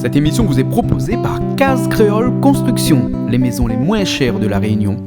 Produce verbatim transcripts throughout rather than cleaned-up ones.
Cette émission vous est proposée par Case Créole Construction, les maisons les moins chères de La Réunion.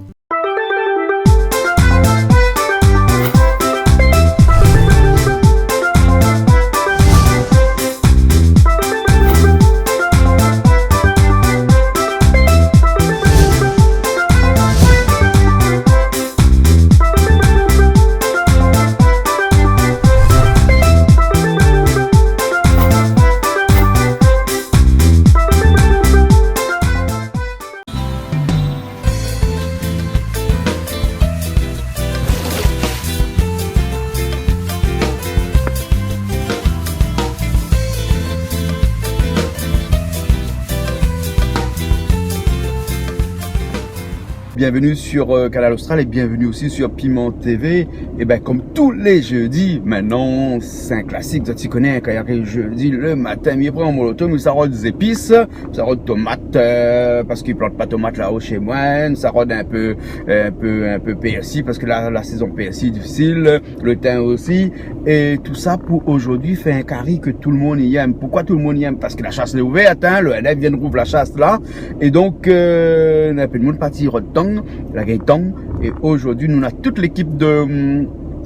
Bienvenue sur, euh, Kanal Austral et bienvenue aussi sur Piment T V. Eh ben, comme tous les jeudis, maintenant, c'est un classique. Zot i koné, kan i ariv jeudi, le matin, mi pran mon loto, mi sa rod zépis, mi sa rod tomat, euh, parske i plant pa tomat la-o shé moin, mi sa rod in pé, in pé, in pé pèrsi, parske la, la sézon pèrsi lé difisil, le tin osi, é tousa pou zordi fé in kari ke tout le moun i èm. Poukoi tout le moun i èm ? Parske la shas lé ouvèrt, in, l'O N F i vien rouv la shas la, é donk, euh, na in pé d'moun parti rod tang, la gingn tang, é zordi nou na tout lékip de,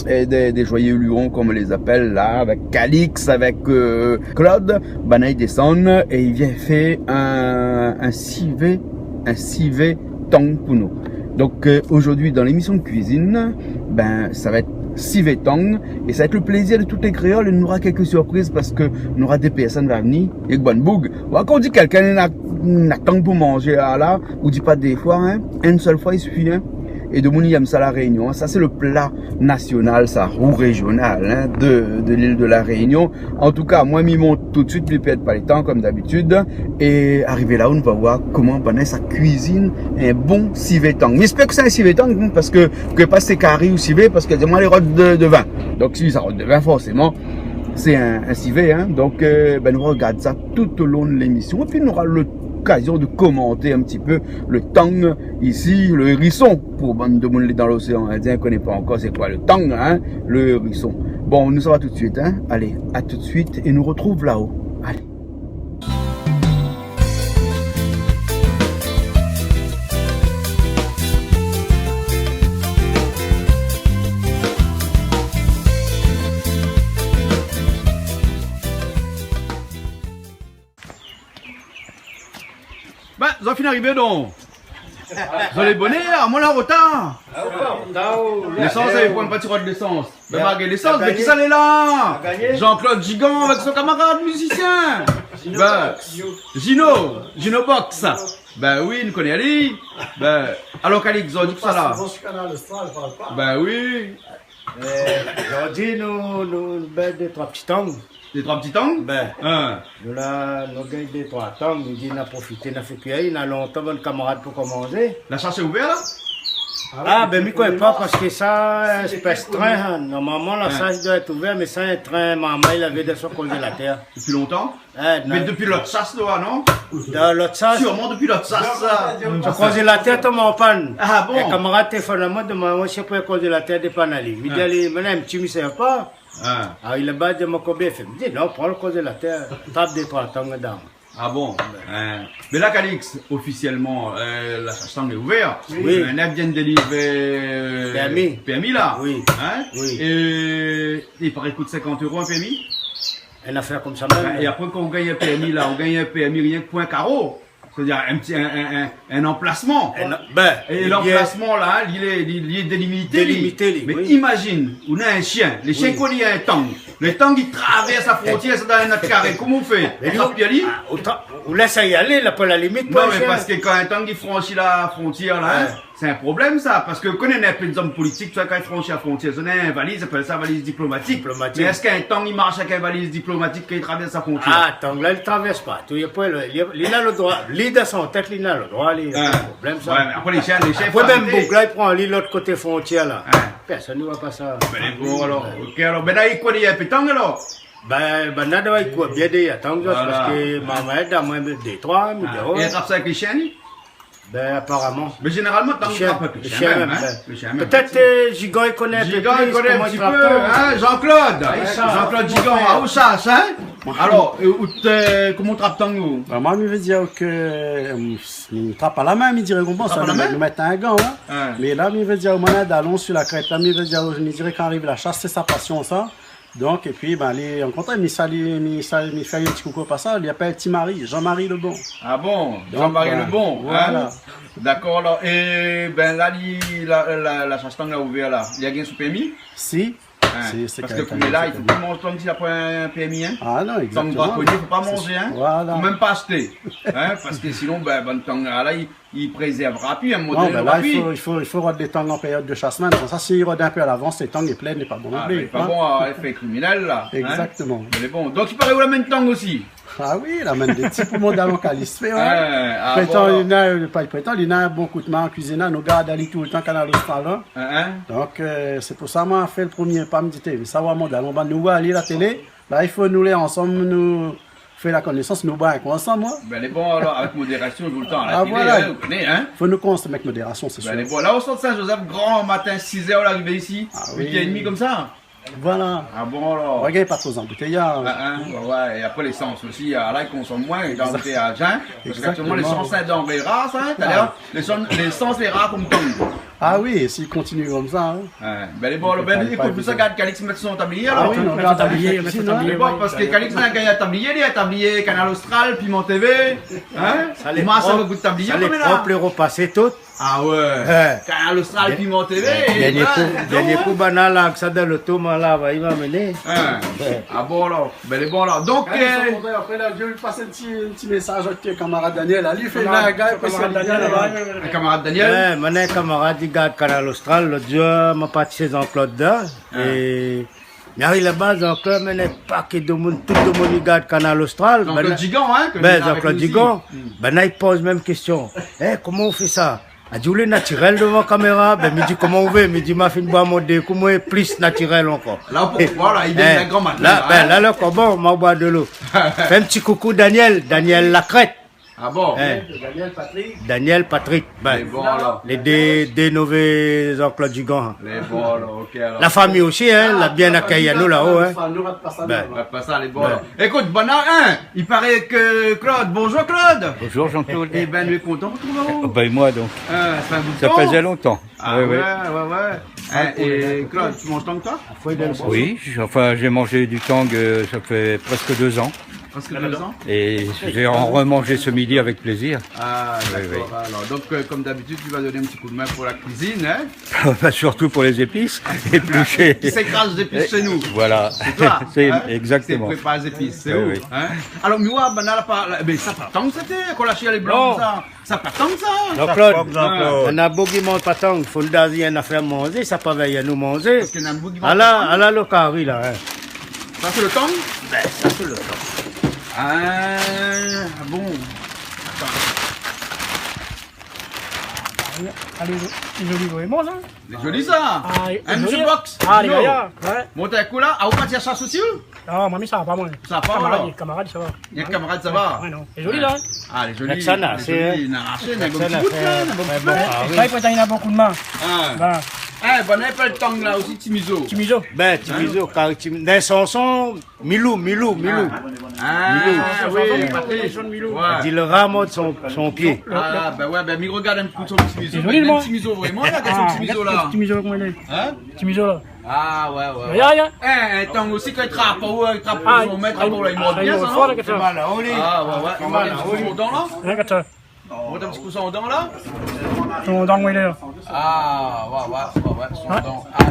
euh, dé, dé joyeux lurons, konm i lé apèl la, avèk Calix, avèk, euh, Claude, banna i désann é i vien fé in, in sivé, in sivé tang pou nou. Donk, euh, zordi, dan lémisyon de kuizine, bin, sa va èt sivé tang, é sa va èt le plézir de tout lé kréol, é nou nora kèlk sirpriz parske nou nora dé pèrsone va vni, é bann boug. Bon, kan ou di kèlkin na, na tang pou manzé, ala, ou di pa dé foi, in, inn sèl foi i sifi, in. É demoun i èm sa La Rényon, in. Sa sé le pla nasional, sa, ou réjional, in, de, de lil de La Rényon. An tou ka, moin, mi mont tout de suit, mi pèrd pa le tan, konm dabitid. É arivé la, nou va voir koman banna sa kuizine in bon sivé tang. Mi èspèr ke sé in sivé tang, in, parske, ke pa sé kari ou sivé, parske di amoin lé rod de, de vin. Donk, si sa rod de vin, forséman, sé in, in sivé, in. Donk, euh, bin, nou va rogard sa tout o lon de lémisyon. Épi, nou nora lokazion de komanté in ti pé le tang isi, le rison. Pou bann demoun lé dan l'oséan Indien, koné pa ankor sé koi le tang, in, le rison. Bon, nou sava tout de suit, in. Alé, a tout de suit é nou rotrouv la-o. Alé. Bin, zot la fine arivé, donk. Zot lé bonèr, amoin la rotar. Lésans, sa i pran in ti rod lésans. Bin, malgré lésans, mé kisa lé la ? Jean-Claude Gigant avèk son kamarad mizisien. Bin, Gino, Gino Box. Bin oui, nou koné ali. Bin, alor, Calix, zot i di kisa la ? Bin oui. Euh, zordi nou, nou, bin, dé troi ti tang. Dé troi ti tang ? Bin, nou la, nou gingn dé troi tang, nou di, na profité, na fé kui, na lontan bann kamarad pankor manzé. La shas lé ouvèr la ? Ah, bin, mi koné pa, parske sa, sé pa trin, in. Normalman, la shas i doi èt ouvèr, mé sa, in trin, momon lavé dan son konzélatèr. Dopi lontan ? Eh, mé non. Dopi lot shas la, non ? Dan lot shas. Sirman dopi lot shas, sa. Son konzélatèr i tonm an pann. Ah bon ? In kamarad téléfone amoin, domann amoin si mi pé konzélatèr dépann ali. Mi di ali, mé non, in ti, mi sèrv pa. Ah, li la ba, di amoin konbien i fé. Mi di, non, pran le konzélatèr, trap dé troi tang dedan. Ah bon ? Mé la, Calix, ofisièlman, euh, la shas tang lé ouvèr. Oui. Mé néna vien délivré, euh, pèrmi la. Oui. In ? Oui. É i paré i kout sinkant éro in pèrmi ? In afèr konmsa mèm. Bin, é apré, kan ou gingn in pèrmi la, ou gingn in pèrmi rienk pou in karo. Sétadir in ti, in, in, in, in anplasman. In, bin, é lanplasman la, in, li lé, li, li lé délimité, li. Délimité, li, oui. Mé imazine, ou na in shien. Lé shien i koné in tang. Le tang i travèrs la frontièr, sa dan in ot karé. Koman ou fé ? Ou trap ali ? Ah, ou tra-, ou lès ali alé, la, pou la limit, non, mé shien. Parske kan in tang i franshi la frontièr la, in, sé in problèm, sa, parske ou koné, néna in pé d'zom politik, sa, kan i franshi la frontièr, zot néna in valiz, i apèl sa valiz diplomatik. Diplomatik. Mé èske in tang i marsh avèk in valiz diplomatik kan i travèrs la frontièr ? Ah, tang la, li travèrs pa. Li, li, li na le droi. Li, dan son tèt, li na le droi, li, pa de problèm, sa. Ouais, mé apré, lé shien, lé shien, apré, mèm boug la, i pran ali lot koté frontièr la. Pèrsone i voi pa sa. Bin, lé bon, alor. OK, alor, bin, la, i koné in pé tang, alor. Bin, bin, na, i koné bien dé tang, voilà, parske momon la donn amoin dé troi, mé... Ah, dé troi. É i trap sa avèk lé shien, li ? Ben, aparaman. Mé zénéralman, tang i trap in pé lo shien mèm, in. Lo shien mèm. Pétèt, euh, Gigan i koné in pé plis koman i trap tang. Gigan i koné in ti pé, in, Jean-Claude. Ah, sa, Jean-Jean-Claude Gigan, ah, ousa, sa, in ? Alor, é, ou té, koman ou trap tang, ou ? Ben, moin, mi vé dir ke, euh, mi trap a la min, mi diré konmsa, nou mèt in gan, in. Mé la, mi vé dir, moin, la, dalon si la krèt la, mi vé dir, mi diré kan ariv la shas, sé sa pasion, sa. Donk, épi, ben, li rankontré, mi sali, mi sali, mi fé in ti koukou o pasaz, li apèl Ti Mari, Jean-Marie Lebon. Ah bon ? Donk, Jean-Marie Lebon, in ? Voilà. Dakor, alor, é, ben, la, li, la, la, la shas tang la ouvèr la, li la gingn son pèrmi ? Si. In, sé, sé parske kan, koméla, i fo pa manz tang si la poin pèrmi, in ? Ah non, égzaktoman. Tang brakoné, fo pa manzé, in ? Voilà. Fo mèm pa ashté, in ? Parske sinon, ben, bann tang la, la, i, i prézèrv pi, in moman doné, i fo, i fo, i fo rod lé tang an périod de shas mèm. Konmsa, si i rod in pé a lavans, lé tang lé plin, lé pa bon non pli, in. Ah, ben, pa bon, a, éfé kriminèl, la, in ? Égzaktoman. Mé bon, donk, i paré ou la amenn tang osi ? Ah oui, la amenn dé ti pou mon dalon Calix, ouais. Ah, ah, bon, alor. Prétan, li na, pa prétan, li na in bon koudmin an kuizine, nou gard ali toultan, Kanal Austral, in. In, in. Donk, euh, sé pou sa, moin, fé lo promié pa, mi di, té, sa va, mon dalon, ben, nou va alé la télé. La, i fo nou lé ansanm, nou fé la konésans, nou boir in kou ansanm, in. Ben, lé bon, alor, avèk modérasion, toultan, a la télé, in, ou koné, in. Ah, voilà. Fo nou konsom avèk modérasion, sé sir. Ben, lé bon. La, ou sort Saint-Joseph, gran matin, sizèr, ou la arivé isi. Ah oui. Uit èr édmi konmsa. Voilà. Ah bon, alor. Ou gingn pa tro anboutéyaz. Ah, in, ouais, ouais. É apré, lésans osi, ah, la, i konsom moin, dan lanboutéyaz, in. Égzaktoman. Parske aktièlman, lésans, sé in danré rar, sa, in. Talèr, lésans, lésans lé rar konm tang. Ah oui, si i kontinié konmsa, in. Ouais. Ben, lé bon, alor, ben, ékout, nou sa gard Calix mèt son tablié, alor. Ah oui, nou gard Calix mèt son tablié, ouais. Lé bon, parske Calix la gingn in tablié, li, in tablié Kanal Austral, Piment TV, in. Sa lé prop, sa lé prop, lé ropasé tout. Ah ouais. Kanal Austral, Piment TV, dernié kou, dernié kou, banna la, sa dan loto, moin la, va, i va amené. In. Ah bon, alor. Ben, lé bon, la. Donk, euh, apré, la, mi vé pas in ti, in ti mésaz avèk kamarad Daniel, la. Li fé in gars, kamarad Daniel, la. In kamarad Daniel. Ouais, mon kamarad, li gard Kanal Austral, lot zour, ma parti shé Jean-Claude, la. In. É mi ariv laba, Jean-Claude, mé néna in pakèt domoun, tout domoun i gard Kanal Austral. Jean-Claude Gigan, in, ke nou la avèk nou isi. Ben, Jean-Claude Gigan. Hmm. Banna i poz mèm késtion. Eh, koman ou fé sa ? La di, ou lé natirèl dovan kaméra ? Ben, mi di, koman ou vé ? Mi di, ma fine boir mon dé kou, moin lé plis natirèl ankor. La, pou, voilà, i vien la, gran matin, la, ben, la, lé kouman, ma boir dolo. Fé in ti koukou Daniel, Daniel Lacrête. Ah bon ? Eh. Daniel Patrick. Daniel Patrick, ben, lé bon, alor. Lé dé, dé nové Jean-Claude Gigan. Lé bon, alor, ok, alor. La fami osi, in, la bien akèy anou la-o, in. Ah, nou rat pa sa, nou rat pa sa, lé bon, alor. Ékout, banna, in, i paré ke Claude, bonjour Claude. Bonjour Jean-Claude. Eh ben, nou lé kontan de retrouv aou. Eh ben, moin donk. Euh, sa fé in bout de tan. Sa fé lontan. Ah oui, oui. Ouais, ouais, ouais. Hein, et Claude, tu manges tang, toi ? Oui, j-, enfin, j'ai mangé du tang, euh, ça fait presque deux ans. Presque deux ans ? Et j'ai en remangé ce midi avec plaisir. Ah, oui, d'accord, oui. Alors, donc, euh, comme d'habitude, tu vas donner un petit coup de main pour la cuisine, hein ? Bah, surtout pour les épices, éplucher. Qui s'écrase les épices chez nous. Voilà. C'est toi, hein ? C'est exactement. C'est préparer les épices, c'est ouf, hein ? Oui, oui. Alors, mi oi, banna la pa, la, ben, sa pa tang, sété, kan la shèr lé blan, sa. Sa pa tang, sa. Jean-Claude, Jean-Claude. Néna bokou i manz pa tang, fo nou done ali in nafèr manzé, sa pa vèy anou manzé. Parske néna bokou i manz pa tang. Ala, ala lo kari la, hein. Sa sé lo tang ? Ben, sa sé lo tang. Ah, bon. Atann. Alé, lé zoli, vréman, sa. Lé zoli, sa. Ah, lé zoli, hein. Hein, mésyé Box, Gino. Ah, lé gayar, ouais. Mont in kou la, ah, ou parti la shas osi, ou ? Non, moin, mi sava pa, moin. Sava pa, kamarad, alor ? Kamarad, sava. Néna kamarad, sava. Ouais, non. Lé zoli, la, hein ? Ah, lé zoli, lé zoli. Néna ashé, néna in bon ti bout, la, néna in bon ti bout. Ah oui. Sa, i fo dir, néna bonpé d'min. Ah. Ben. Eh, banna i apèl tang la osi, timizo. Timizo. Ben, timizo, kari timizo. Dann shanson, milou, milou, milou. Ah. Milou. Ah, oui, Patrick. Milou. Ouais. Di lo ra mord son, son pié. Ah, ben ouais, ben, mi rogard in kou son timizo. Lé zoli, ben, moin. Timizo, vréman, la, kèl timizo, la. Ah, timizo, koman i lé ? Hein ? Timizo, la. Ah, ouais, ouais, ouais. Ya, ya. Eh, in tang osi, kan i trap, ou, i trap son mèt, i mord bien, sa, non ? Ah, ouais, ouais. Mord in ti kou son dan, la ? Hein, gard sa. Mord in ti kou son dan, la ? Son dan, oui, la. Ah, ouais, ouais, ouais, ouais, son dan. Ah,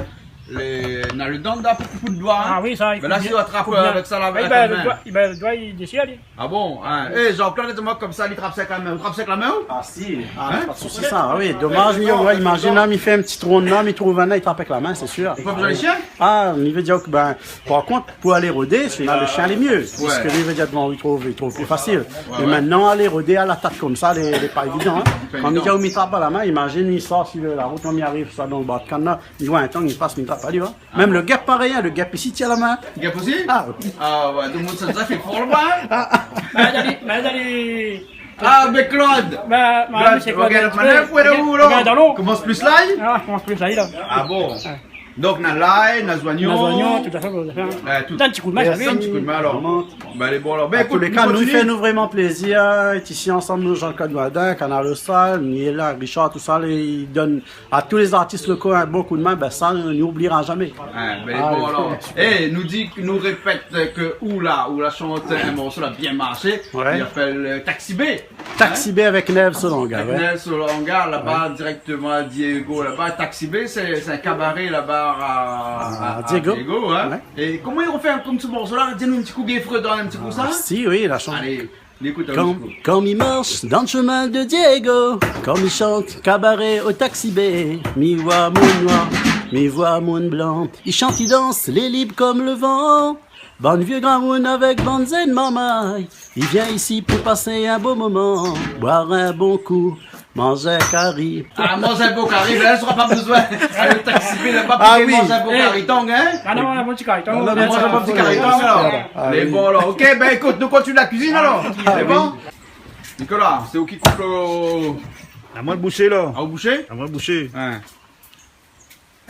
lé, néna lo dan, la, pou koup lo doi, hein. Ah oui, sa, i koup bien. Mé la, si ou trap, euh, avèk sa, la, avèk la min. Eh ben, lo doi, eh ben, lo doi, li déshir, li. Ah bon, hein ? Eh, Jean-Claude, di amoin konmsa, li trap sa avèk la min. Ou trap sa avèk la min, ou ? Ah si, ah, pa de sousi sa. Ah oui, domaz, mi, ouais, imazine, la, mi fé in ti ronn la, mi trouv in, li trap avèk la min, sé sir. Ou pa bezoin lo shien ? Ah, mi vé dir ke, ben, par kont, pou alé rodé, sé la, lo shien lé myé. Ouais. Piske li vé dir, bon, li trouv, li trouv pli fasil. Ouais, ouais. Mé mintnan, alé rodé a la tat konmsa, lé, lé pa évidan, hein. Lé pa évidan. Kan mi di aou mi trap a la min, imazine, mi sort si la rout, kan mi ariv sa dan lo bar de kann la, mi oi in tang, mi pas, mi trap ali, hein. Ah. Mèm lo gèp, parèy, hein, lo gèp isi, i tien la min. Gèp osi ? Ah. Ah ouais, donk, sa, sa fé for laba, hein. Ah, ah. Mé dali, mé dali, Ah, mé Claude. Bah, madame, Claude, sé Claude, regarde, madame, où est-le, où, là ? Regarde dans l'eau. Koman, plis lay ? Ah, koman plis lay, la ? Ah bon ? Ouais. Donk, na lay, na zoignon. Na zoignon, tout sa, tout sa. Ouais, tout. Donn in ti kou d'min, sa, oui. Donn in ti kou d'min, alor. Vraiment. Bin, lé bon, alor. Bin, ékout, nou kontinié. An tou lé ka, nou fé anou vréman plézir, é isi ansanm nou, Jean-Claude Wadin, Kanal Austral, nou lé la, Richard, tout sa, lé, i donn a tout lé zartis lokal in bon kou d'min, bin sa, nou oubliera zamé. Ah, bin, lé bon, alor. É, nou di, nou répèt ke ou la, ou la shant in morso la bien marshé, i apèl, euh, Taxi Bé. Taxi Bé avèk Nèv Solanga, ouais. Avèk Nèv Solanga, laba, dirèkteman a Diego, laba. Taxi Bé, sé, sé in kabaré laba a, a, a Diego, hein. Ouais. É koman i fé konm se morso-la ? Di anou in ti kou, Gaffrey, donn in ti kou sa. Ah, si, oui, la shant. Alé, ékout in ti kou. Kan, kan mi marsh dan shemin de Diego, kan mi shant kabaré o Taxi Bé, mi voi moun noir, mi voi moun blan. I shant, i dans, lé lib konm le van. Bann vié gramoun avèk bann zenn marmay, i vien isi pou pas in bon moman, boir in bon kou, manz in kari. Ah, manz in bon kari, la, sra pa bezoin. Ah, le Taxi Bé, la pa pou manz in bon kari tang, hein ? Ah non, in bon ti kari tang. Ah, in bon ti kari tang, alor. Ah, oui. Lé bon, alor. Ok, bin, ékout, nou kontinié la kuizine, alor. Ah, oui. Lé bon ? Nicolas, sé ou ki koup le... Amoin le boushé, la. Ah, ou boushé ? Amoin le boushé. Hein.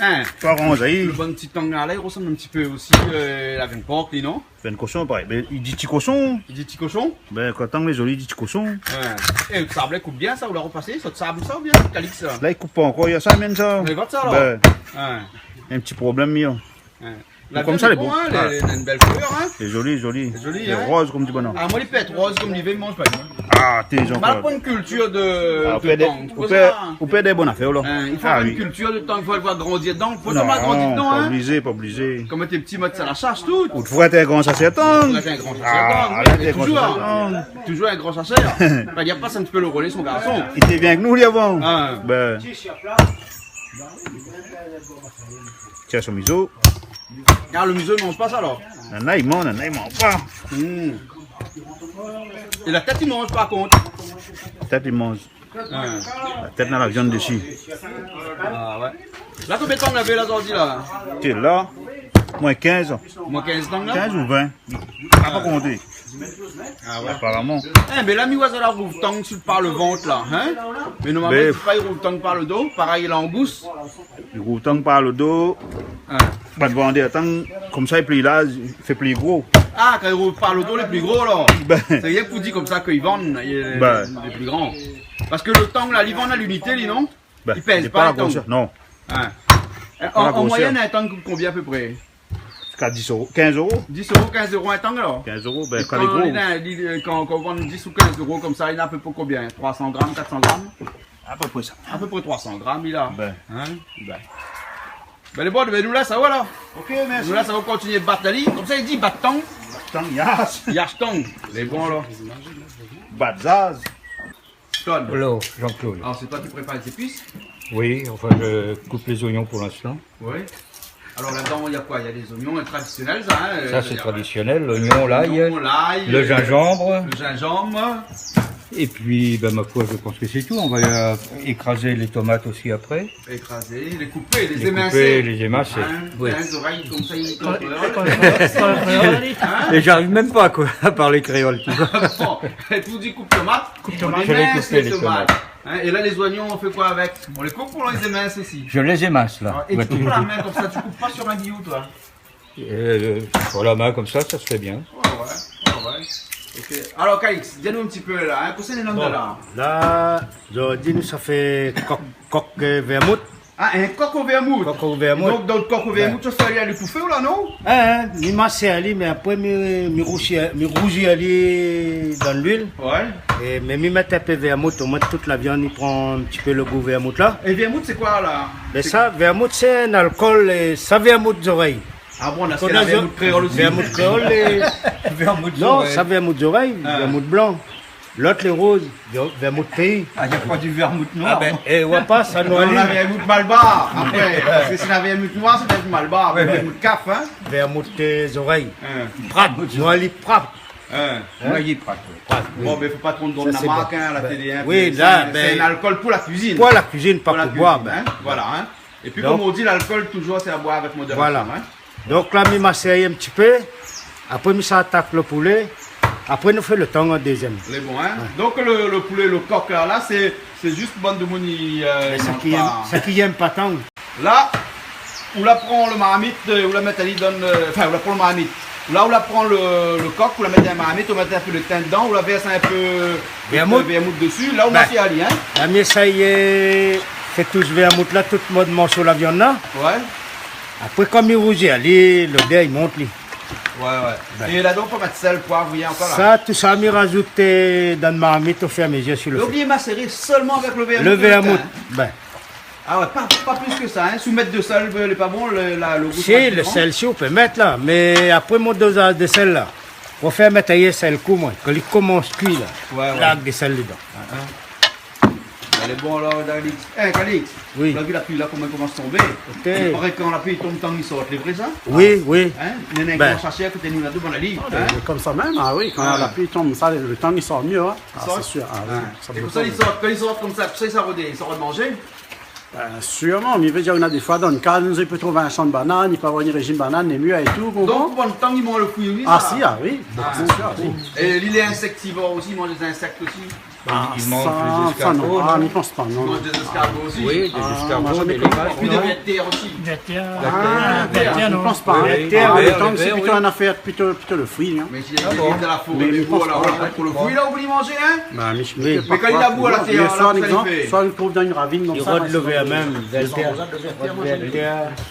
Hein. Pa ranzé. Le bann ti tang la, la, i resanm in ti pé osi, euh, la viann pork, li, non ? Viann koshon, parèy. Bin, i di ti koshon. I di ti koshon ? Bin, kan tang lé zoli, i di ti koshon. Ouais. É, out sab la i koup bien sa, ou la repasé, sa, out sab sa, oubien Calix, sa ? La, i koup pa ankor, i a sa, mèm sa. Mé va sa, alor. Bin, in ti problèm, mi. Hein. La viann lé bon, hein, lé, lé in bèl koulèr, hein. Lé zoli, zoli. Lé zoli, hein. Lé roz konm di bonan. Ah, moin, li pé èt roz konm li vé, mi manz pa. Ah, té, Jean-Claude. Mal pou in kiltir de, de tang. Ou pé, ou pé dé bon afèr, la. Hein, i fo avoir in kiltir de tang, i fo avoir grandi dedan. Fo toultan grandi dedan, hein. Non, pa oblizé, pa oblizé. Kan té pti, moin té sa la shas, tout. Ou té voi té in gran shasèr tang. Ou té voi té in gran shasèr tang, oui, mé toujour, hein. Toujour in gran shasèr. Bin, li la pas in ti pé le rolé, son garson. Li té vien avèk nou, li, avan. Hein. Bin. Tiens, son mizo. Ah, le mizo, i manz pa sa, alor ? Nana i manz, nana i manz pa. Hmm. É la tèt, i manz, par kont ? La tèt, i manz. Hein. La tèt, na la viann dési. Ah, ouais. La, konbien tang lavé, la, zordi, la ? Té la, moin kinz. Moin kinz tang, la ? Kinz ou vin. La pa konté. Ah ouais. Aparaman. Eh, mé la, mi oi sa la rouv tang su, par le vant, la, hein ? Mé normalman, mé i di pa i rouv tang par le do, parèy langous. I rouv tang par le do. Hein. Bann vandèr tang, konmsa, i pli la, i fé pli gro. Ah, kan i rouv par le do, lé pli gro, alor. Bin. Sé rienk pou di konmsa ke i vann, lé, lé pli gran. Parske le tang, la, li vann a linité, li, non ? Bin, i pèz pa, grosèr, non. Hein. An, an moiyèn, in tang i kout konbien, a pé pré ? Ziska dis euro, kinz euro. Dis euro, kinz euro in tang, alor ? Kinz euro, bin, é kan lé gro. Kan, kan, kan ou vann dis ou kinz euro konmsa, li na a pé pré konbien ? Troi san gram, kat san gram ? A pé pré sa. A pé pré troi san gram, li la. Bin. Hein ? Bin. Bin, lé bon, bin, nou lès aou, alor. Ok, mèrsi. Nou lès aou kontinié bat ali. Konmsa, i di bat tang. Bat tang, yash. Yash tang. Lé bon, alor. Bat zaz. Claude. Bonjour, Jean-Claude. Alors, c'est toi qui prépares les épices ? Oui, enfin, je coupe les oignons pour l'instant. Oui. Alors là-dedans, il y a quoi ? Il y a des oignons, euh, traditionnels, ça, hein, euh, traditionnel, l'oignon, l'ail, le gingembre. Le gingembre. Et puis, ben, ma foi, je pense que c'est tout. On va, euh, écraser les tomates aussi après. Écraser, les couper, les émincer. Les couper, les émincer. Hein, oui. Hein, zorèy konmsa, i... Kan, kan, kan, kan, hein ? Et j'arrive même pas, quoi, à parler créole, tu vois. Bon, é pou di koup tomat, Koup tomat. Je les coupe, les tomates. Hein, et là, les oignons, on fait quoi avec ? On les coupe ou on les émince aussi ? Je les émince, là. Ah, et tu coupes à la main comme ça, tu coupes pas sur un billot, toi ? Euh, sur la main, comme ça, ça se fait bien. Ouais, ouais, ouais, ouais. Ok. Alors, Calix, dis-nous un petit peu, là, hein, kosa nou néna la ? Bon, la, zordi, nou sa fé kok, kok, euh, vermouth. Ah, in kok o vermout. Kok o vermout. Donk, dan le kok o vermout, sa, sa i fo alé koup, la, non ? Hein, hein, mi masèr ali, mé apré, mi, mi rouzi, mi rouzi ali dan luil. Ouais. É, mé mi mèt in pé vermout, omoin tout la viann i pran in ti pé le gou vermout la. É vermout, sé koi, la ? Mé sa, vermout, sé in alkol, é sa, vermout zorèy. Ah bon, na sa vermout kréol osi. Vermout kréol, é... Vermout zorèy. Non, sa, vermout zorèy, vermout blan. Lot lé roz, ver-, vermout péi. Ah, na pa du vermout noir, non ? Ah ben, é, ou oi pa, sa, nou, na vermout malbar, apré. Parske si na vermout noir, sé vermout malbar, vermout kaf, hein ? Vermout, euh, zorèy. Hein. Prat, nou, ali Prat. Hein ? Prat, oui. Bon, mé fo pa tro donn la mark, hein, à la télé, hein. Oui, sé, la, sé in alkol pou la kuizine. Pou la kuizine, pa pou boir, hein. Voilà, hein. Et puis, comme on dit, l'alcool, toujours, c'est à boire avec modération, hein. Donk la, mi masèr in ti pé. Apré, mi sa atak le poulé. Apré, nou fé lo tang an dézyèm. Lé bon, in ? Ouais. Donk, lo, lo poulé, lo kok la, la, sé, sé zis bann demoun i, euh, i manz pa. Mé sak i yèm, sak i yèm pa tang. La, ou la pran lo marmit, euh, ou la mèt ali dan, euh, anfin, ou la pran lo marmit. La, ou la pran lo, lo kok, ou la mèt dan marmit, ou mèt in pé lo tin dedan, ou la vèrs in pé, euh, vermout, vermout dési. La, ou mèt ali, in ? Bin, la, mi éséy, euh, fé tous vermout la, tout mod morso la viann la. Ouais. Apré, kom li rouzi, li, lodèr i mont, li. Ouais, ouais. Bin. É ladan, ou pé mèt sèl, poiv, rien ankor la. Sa, tout sa, mi razout, euh, dan marmit o fur é a mezir si lo fé. Oubli maséré sèlman avèk lo vermout. Lo vermout, in. Bin. Ah ouais, pa, pa plis ke sa, in. Si ou mèt de sèl, euh, lé pa bon, lo, la, lo gou... Si, lo sèl, si, ou pé mèt la, mé apré mon dozaz de sèl la, ou fé mèt ali in sèl kou, moin, kan li komans kui la, ouais, ouais, la, avèk de sèl dedan. Ah, ah. Alé, bon, alor, Calix. Eh, Calix, oui, ou la vi la pli la, koman i komans tonbé ? Ok. I paré kan la pli i tonm, tang i sort, lé vré sa ? Oui, oui. In ? Néna in gran sashé a koté nou la, dovan la li, in ? Ah, mé konmsa mèm, ah oui, kan la pli i tonm, sa, lo tang i sort myé, in. Ah, sé sir, ah oui. É pou sa, i sort, kan i sort konmsa, pou sa, i sa rod, i sa rod manzé ? Bin, sirman, mé i vé dir, néna défoi, dan lo kaz, nou, i pé trouv in shan banann, i pé avoir in rézim banann, lé myé é tou, ou konpran ? Donk, bann tang i manz lo frui, oui, sa. Ah si, ah oui, ah, sé sir, oui. É li lé insektivor osi, i manz dé zinsèk osi. Ah, i manz sa, sa, non. Ah, mi pans pa, non. I manz dé zéskargo osi. Oui, dé zéskargo, dé limas. Ah, moin, zamé konpri. Pi dé vèr de tèr osi. Vèr de tèr. Ah, vèr de tèr, non. Mi pans pa, in. Vèr de tèr, ah, lo tang, sé plito in afèr plito, plito lo frui, in. Mé si lé dan la foré, mé mi pans pa, la, pou lo frui la, ou pé manzé, in ? Bin, mi, mi, parfoi, mé kan li labou la tèr, la, kosa li fé ? Soi li trouv dan in ravine konmsa, i rod lo vèr mèm, vèr de tèr. Rod vèr de tèr.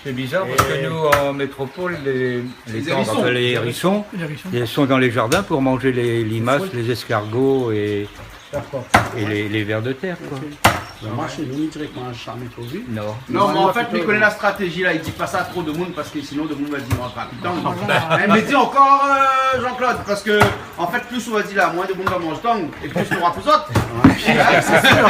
Sé bizar parske nou, an métropol, lé, lé tang, anfin, lé hérison, i lé dan lé zardin pou manz lé, lé limas, lé zéskargo é, é lé, lé vèr de tèr, koi. Ok. Bin, moin, shé nou, mi diré ke moin la zamé tro vi. Non. Non, mé an fèt, mi koné la stratézi la, i di pa sa a tro de moun, parske sinon, de moun va dir, non, pa pitan. Voilà. Eh, mé di ankor, euh, Jean-Claude, parske, an fèt, plis ou va di la, moin de moun va manz tang, é plis ou nora pou zot. Ouais, sé sir.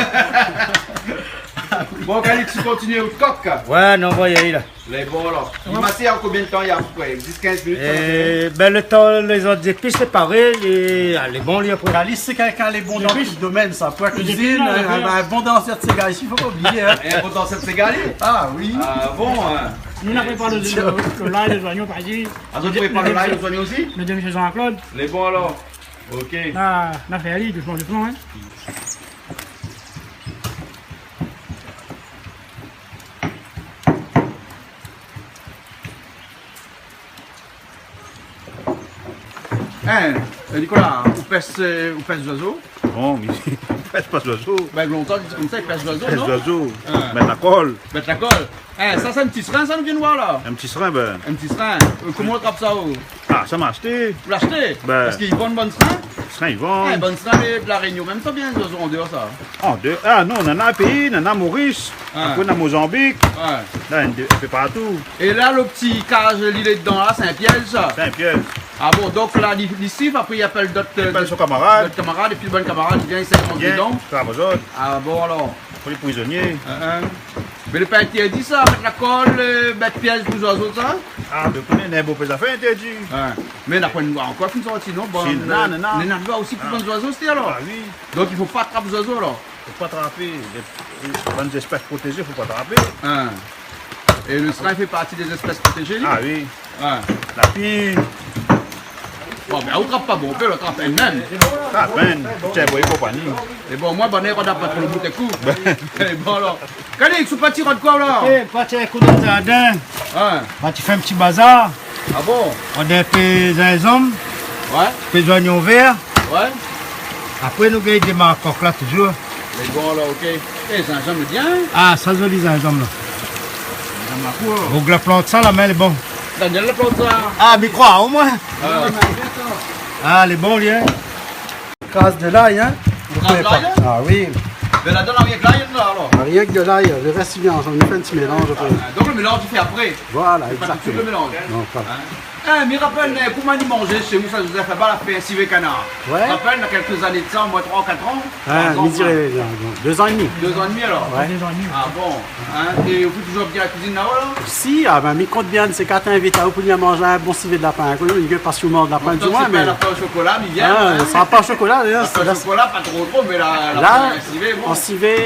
Bon, Calix, ou kontinié out kok. Ouais, non, voyé, la. Lé bon, alor. I masèr an konbien de tan, i apépré dis, kinz minit, sa va fé ? Eh bin, lo tan lé zot zépis lé paré, é, ah, lé bon, li, apré. Calix, sé kèlkin lé bon dan tout domèn, sa. Pou la kuizine, in, in bon dansèr de séga isi, fo pa oublié, in. In bon dansèr de séga, li ? Ah oui. Ah bon, in. Nou, nou la prépar lo, lo, lo lay, lé zoignon, par isi. Ah, zot i prépar lo lay, lé zoignon osi ? Lo demi Jean-Claude. Lé bon, alor. Ok. La, la fé ali dousman, dousman, in. In, euh, Nicolas, ou pès, euh, ou pès zoizo ? Non, mi pès pa zoizo. Bin, lontan, i di konmsa, i pès zoizo, non ? Pès zoizo. Ah. Mèt la kol. Mèt la kol. In, sa, sé in ti srin, sa, nou vien voir la. In ti srin, bin. In ti srin. Euh, koman ou trap sa, ou ? Ah, sa, ma ashté. Ou la ashté ? Bin. Parske i vann bann srin ? Srin, i vann. Eh, bann srin, mé de La Rényon mèm, sa vien, zoizo an déor, sa ? An déor. Ah non, nana péi, nana Moris. Ah. Apré, nana Mozanbik. Ouais. La, in pé partou. É la, lo ti kaz li lé dedan la, sé in pièz, sa ? Sé in pièz. Ah bon, donk la, li, li sif, apré, i apèl dot, i apèl son kamarad, dot kamarad, épi lo bann kamarad i vien, i sèy manz dedan. Vien, sa va zot. Ah bon, alor. Pou lé prizonié. In, in. Mé lé pa intèrdi sa, mèt la kol, euh, mèt pièz pou zoizo, sa ? Ah, bin, koné, néna bonpé zafèr intèrdi. Ouais. Mé na poin in loi ankor fine sorti, non ? Bon, si, euh, nana, nana. Néna loi osi pou bann zoizo, sété, alor ? Ah oui. Donk, i fo pa trap zoizo, alor ? Fo pa trapé. Lé, bann zéspès protézé, fo pa trapé. In. É lo srin i fé parti dé zéspès protézé, li ? Ah oui. Ouais. Lapin. Bon, bin, ou trap pa bonpé, ou trap inn mèm. Trap inn, tienbo é konpani. É bon, moin, bann èr, ou na pa tro lo bout é kou. É bon, alor. Calix, ou parti rod koi, la ? Eh, parti in kou dan zardin. Ouais. Parti fé in ti bazar. Ah bon ? Rod in pé zinzanm. Ouais. In pé zoignon vèr. Ouais. Apré, nou gingn démar kok la, touzour. Lé bon, la, ok. Eh, zinzanm lé bien, in ? Ah, sa zoli zinzanm la. Zinzanm la kour. Boug la plant sa, la min lé bon. Daniel la plant sa. Ah, mi kroi, omoin. Ah. Ah, lé bon, li, in. Kraz de lay, in. Kraz lay, in ? Ah oui. Mé ladan, na rienk lay, la, alor ? Na rienk de lay, lo rès i vien, nou fé in ti mélanz apré. Ah, donk lo mélanz, ou fé apré ? Voilà, égzaktoman. Sé pa tout suit lo mélanz. Non, pa. In ? Eh, mi rapèl, euh, pou moin, mi manzé shé ou, sa, Joseph, laba, la fé in sivé kanar. Ouais. Rapèl, na kèlk zané de sa, omoin troi, kat an. Ah, troi zan, mi diré, non, non, dé zan é dmi. Dé zan é dmi, alor ? Ouais. Dé zan é dmi. Ah bon. In ? É ou fé touzour bien la kuizine, la, alor ? Si, ah bin, mi kont bien, sé kat invit aou pou vnir manz in bon sivé de lapin. Koné, mi gingn pa si ou manz lapin, di moin, mé... Bon, donk, sé pa lapin o shokola, mi vien, in ? Ah, sa sra pa o shokola, d'ailleurs. Lapin o shokola, pa tro, tro, mé la, la, la, in sivé, bon. An sivé,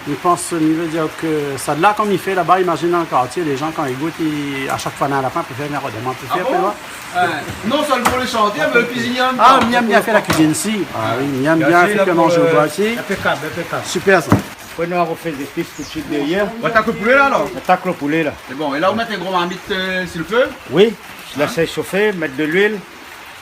Mi pans, mi vé dir ke sa la, kom i fé laba, imazine dan le kartié, lé jan, kan i gout, i, a shak foi néna lapin, pé fé, mé rodoman, pé fé, pé voir. Ah bon ? Euh, non sèlman pou lé shanté, mé le kuizinié an mèm tan. Ah, mi èm bien fé la kuizine isi. Ah oui, mi èm bien fé manzé o boi isi. Inpékab, inpékab. Super sa. Apré, nou va rofé zépis tout suit dèrièr. Ou atak le poulé la, alor ? Atak le poulé la. Sé bon. É la, ou mèt in gro marmit, euh, si le fé ? Oui, la sé shofé, mèt de luil,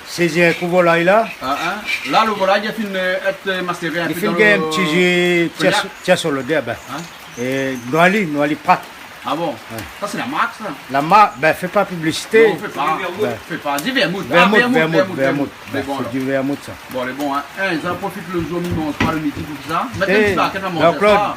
sézi in kou volay la. Ah, hein. La, le volay, li la fine, euh, èt, euh, maséré in pé dan le konyak. Li fine gingn in ti ji, ti a, ti a solodèr, bin. Hein ? É noili, noili prat. Ah bon ? Ouais. Sa, sé la mark, sa ? La mark, bin, fé pa piblisité. Non, fé pa. Bin. Fé pa. Di vermout. Ah, vermout, vermout, vermout, vermout. Mé bon, alor. Sé di vermout, sa. Bon, lé bon, hein. Hein, sa profit le zour, mi manz pa le midi, tout sa. Mèt in ti bakèt a manzé, Jean-Claude, sa.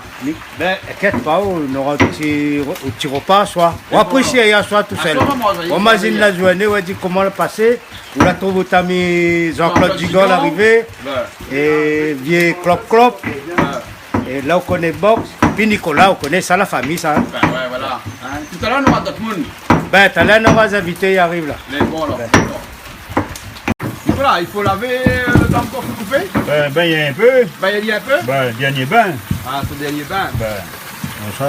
Bin, inkièt pa, ou nora in ti re-, in ti ropa aswar. Ou apré, si yèr aswar tousèl. Aswar, ou va manzé. Ou mazine la zourné, ou di koman la pasé. Ou la trouv out ami Jean-Claude Digan la arivé. Ouais. É vié Klop Klop. Ouais. É la, ou koné Box. Pi Nicolas, ou koné sa, la fami, sa, hein. Bin ouais, voilà. Hein, talèr, nora dot moun. Bin, talèr, nora zinvité i ariv la. Mé bon, alor, bin. Bon. Nicolas, i fo lavé, euh, le tan ke ou koup ? Bin, bin, in pé. Bin, i y a in pé ? Bin, dernié bin. Ah, sé dernié bin. Bin, konmsa.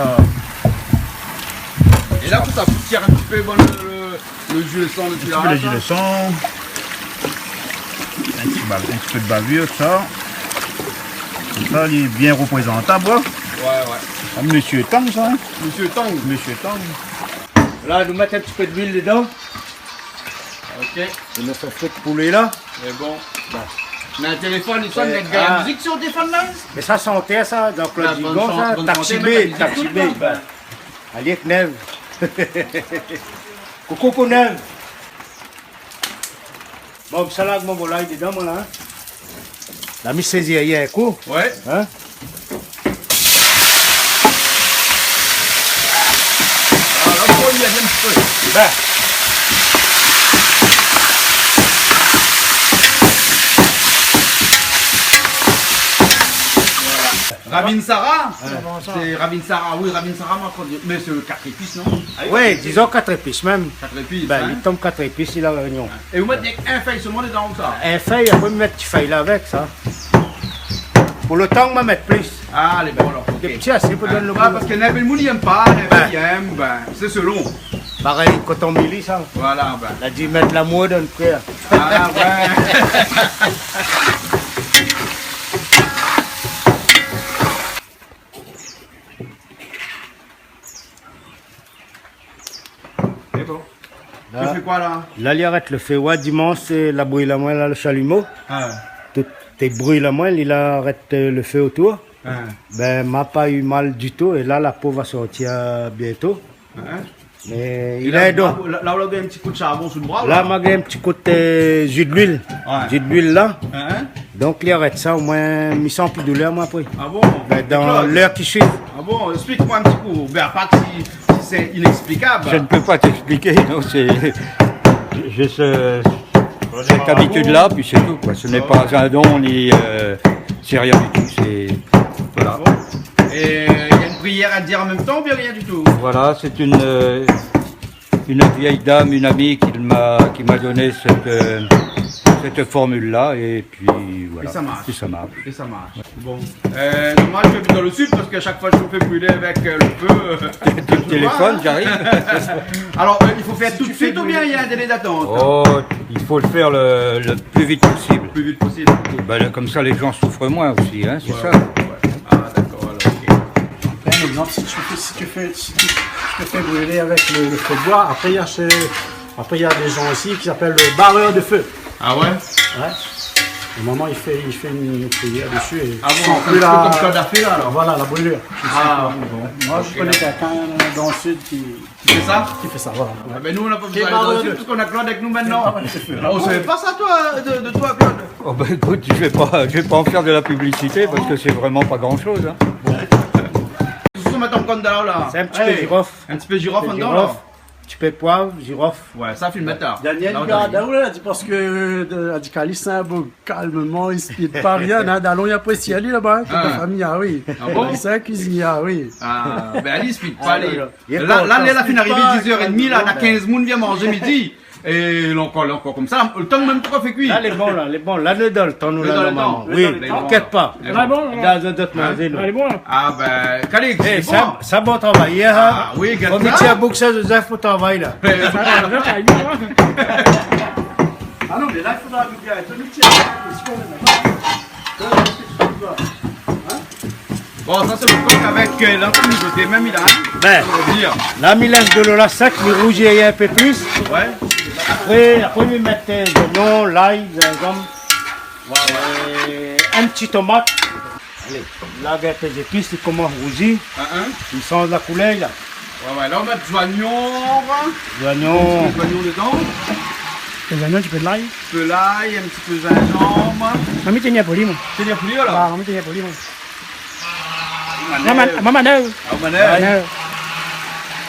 É la, pou sa, pou tir in ti pé, bon, le, le, le ji le san, le ti la, la. In ti pé le ji le san. In ti ba-, in ti pé de bavir, sa. Konmsa, li lé bien reprézantab, hein. Ouais, ouais. Ah, Mésyé Tang, sa, hein. Mésyé Tang. Mésyé Tang. La, nou mèt in ti pé de luil dedan. Ok. É nou fé frit poulé la. Mé bon. Bin. Néna in téléfone, i sone, néna in mizik si téléfone la. Mé sa, santé sa, donk, la, Digan, sa, bann santé, Taxi Bee, Taxi Bee, bin. Alé, Knèv. Koukou pou Knèv. Bon, sa la, mon volay dedan, moin la, hein. La mi sézi in kou. Ouais. Hein ? Ah, la, fo li vien in ti pé. Bin. Voilà. Ravine Sara ? Ouais. Sé Ravine Sara, oui, Ravine Sara, moin, kan, mé sé le kat épis, non ? Ah oui, ouais, dizon kat épis mèm. Kat épis, hein ? Bin, li tonm kat épis, li La Rényon. É ou mèt in fèy solman dedan, ou sa ? In fèy, apré, mi mèt ti fèy la avèk, sa. Pou le tan, ma mèt plis. Ah, lé bon, alor, ok. Lé ti asé pou donn le gou. Ah, parske néna bann moun i èm pa, néna bann i èm, bin, sé selon. Parèy, koton mili, sa. Voilà, bin. La di mèt lamour dan le kèr. Ah, bin. Lé bon. La, ou fé koi la ? La, li arèt le fé. Ouais, dimans, euh, la bril amoin la, le shalimo. Ah. Tout té bril amoin, li la arèt, euh, le fé otour. Ah. Bin, ma pa u mal ditou. É la, la po va sortir, euh, bientôt. Hein ? Mé é la, la, la, ou la gingn in ti kou de sharbon sou le bra, la, ma gingn in ti kou de, euh, ji de luil. Ouais. Ji de luil la. Hein ? Donk, li arèt sa, omoin, mi san pi doulèr, moin, apré. Ah bon ? Bin, dan lèr ki suiv. Ah bon ? Esplik amoin in ti kou. Bin, apar si, si sé inèksplikab. Je ne peux pas t'expliquer, non, c'est juste, euh, cette habitude-là, puis c'est tout, quoi. Ce n'est pas un don, ni, euh, c'est rien du tout, c'est, voilà. Ah bon ? Et, euh, il y a une prière à dire en même temps, ou bien rien du tout ? Voilà, c'est une, euh, une vieille dame, une amie qui m'a, qui m'a donné cette, euh, cette formule-là, et puis voilà. Et ça marche. Et ça marche. Et ça marche. Bon. Euh, dommage que tu es dans le sud, parce qu'à chaque fois, je me fais brûler avec, euh, le feu, euh, tu vois, hein. Tu téléphones, j'arrive. Alors, euh, il faut faire tout de suite ou bien il y a un délai d'attente ? Oh, il faut le faire le, le plus vite possible. Le plus vite possible. Ben, comme ça, les gens souffrent moins aussi, hein, c'est ça. Ouais, ouais, ouais. Ah, d'accord, alors, ok. Un exemple, si tu fais, si tu fais, si tu, tu te fais brûler avec le, le feu de bois, après, il y a ce, après, il y a des gens aussi qui s'appellent le barreur de feu. Ah ouais ? Ouais. Le moment, il fait, il fait une prière dessus et... Ah bon, c'est un peu comme Kadhafi, là, alors ? Voilà, la brûlure. Ah, bon. Moi, je connais quelqu'un dans le sud qui, qui fait ça ? Qui fait ça, voilà. Ah ben, nous, on n'a pas besoin d'aller dans le sud parce qu'on a Claude avec nous maintenant. On savait pas ça, toi, de, de toi, Claude ? Oh ben, écoute, je vais pas, je vais pas en faire de la publicité parce que c'est vraiment pas grand-chose, hein. Kosa ou mèt ankor dedan la ? Sé in ti pé jirof. In ti pé jirof andan la. Ti pé poiv, jirof. Ouais, sa, fine mèt la. Daniel, la, ou la di, parske, euh, la di Kalis, sé in boug kalm, i spid pa rien, hein. Dalon, li aprési ali laba, hein, tout la fami, ah oui. Ah bon ? Sé in kuizinié, ah oui. Ah, ben, ali, i spid pa, ali. La, la, la fine arivé dix heures et demie, la, na kinz moun i vien manzé midi. É lé ankor, lé ankor konmsa. Lo tan mèm pou fé kui. La lé bon, la lé bon. La nou lé dan lo tan, nou, la, normalman. Lé dan lo tan. Oui, inkièt pa. Lé bon. Lé bon, la. Dan zot manzé, nou. La lé bon, la. Ah bin, Calix, lé bon. Sa bon travay, in. Ah oui, gard sa. Fo mi tir bouk sa, Joseph, pou travay la. Ah non, mé la i fodra mi dir, atann, mi tir. Bon, sa sé lo kok avèk, euh, lanti mizoté, mèm, la, in. Bin, la mi lès dolo la sèk, mi rouzi in pé plis. Ouais. Apré, apré mi mèt, euh, zoignon, lay, zinzanm. Ouais, ouais. Euh, in ti tomat. Alé. La, gard in pé zépis, li komans rouzi. Hein, hein. Li sanz la koulèr, la. Ouais, ouais, la, ou mèt zoignon. Zoignon. In ti pé zoignon dedan. Lé zoignon, in ti pé lay. In ti pé lay, in ti pé zinzanm. Moin mi tien pou li, moin. Tien pou li, alor ? Ah, moin mi tien pou li, moin. Manèv. Moin, man-, moin manèv. Ah, manèv. Manèv.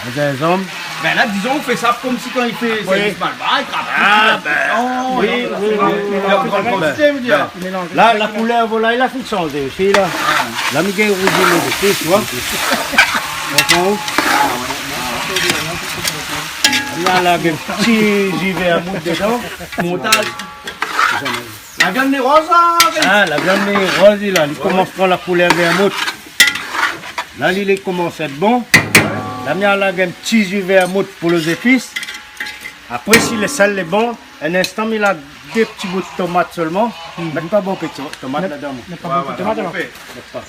Lé zinzanm. Bin la, dizon, ou fé sa konmsi kan i fé sèrvis malbar, i trap. Ah, bin. Non, oui, non, oui, oui, oui. Lé an gran kantité, mi vé dir. Bin. Mélanzé. La, la koulèr volay la fine sanzé osi la. Ah. La mi gingn rouzi mon zépis, ou oi. Konpran ou ? La, la, in ti ji vèrmout dedan. Montaz. La viann lé roz la, Calix. Ah, la viann lé roz la, li komans pran la koulèr vèrmout. La li, li komans èt bon. La mi alarg in ti ji vèrmout pou lo zépis. Apré, si lo sèl lé bon, in instan, mi la dé ti bout tomat solman. Mèt pa bonpé to-, tomat ladan, moin. Mèt pa bonpé tomat, alor. Ouais, ouais, bonpé. Mèt pa.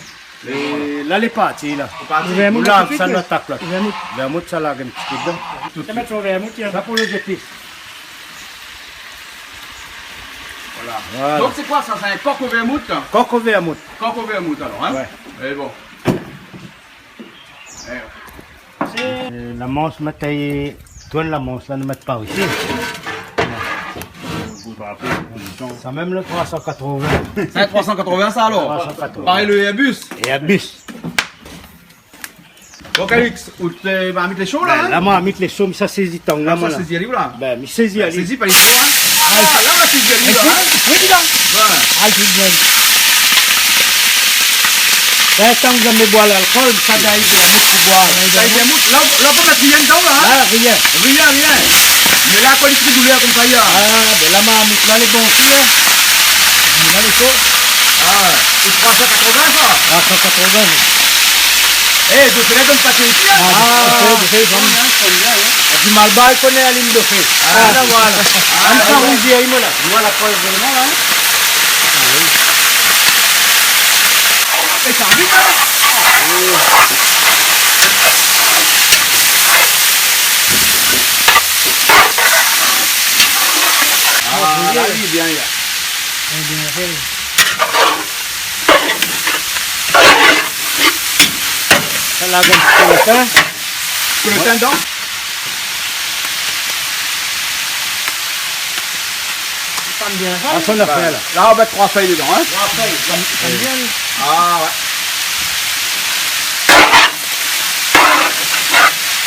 É la lé parti la. Lé parti. Vèrmout, la, tout de suite, sa la atak la. Vèrmout. Vèrmout, sa la in ti pé dedan. Tout de suite. Sa mèt son vèrmout, tiens. Sa pou lo zépis. Voilà. Voilà. Donk sé koi sa ? Sé in kok o vèrmout ? Kok o vèrmout. Kok o vèrmout, alor, in ? Ouais. É bon. É. Euh, la mansh, mèt, tourn la mansh la, nou mèt par isi. Sa mèm lo troi san katrovin. Sé in troi san katrovin sa, alor ? Troi san katrovin. Parèy lo Airbus. Airbus. Bon, Calix, ou té marmit lé sho la, in ? Bin, la marmit lé sho, mi sa sézi tang la, moin la. Ah, sa sézi ali ou la ? Bin, mi sézi ali. Sézi pa lé sho, in ? Ah, la, la sézi ali la, in ? Oui, oui, la. Ouais. Ah, lé bien. Bin, tang mi sa boir lalkol, mi sa dèy vèrmout pou boir. Sa i vèrmout. La, la, pou la, rien dedan la, in ? La, rien. Rien, rien. Mé la, kan li fé doulèr konmsa, i a. Ah, bin, la marmit la lé bon osi, in. La lé sho. Ah, é troi san katrovin sa ? Troi san katrovin. Eh, dofé la, donn pa isi, in ? Ah, dofé, dofé, dofé. Ah, di malbar i koné alim dofé. Ah, la, voilà. Ah, la, voilà. Voilà, pa vréman la, in ? Ah, oui. É sa i vit, in ? Ah, oui. Ah, la, li lé bien, la. Lé bien fé. Sa la, donn in ti pé lo tin. Lo tin dedan. Li fé bien sa. Ah, sa, nou la fé la. La, nou va mèt troi fèy dedan, in. Troi fèy, sa, sa bien, li. Ah, ouais.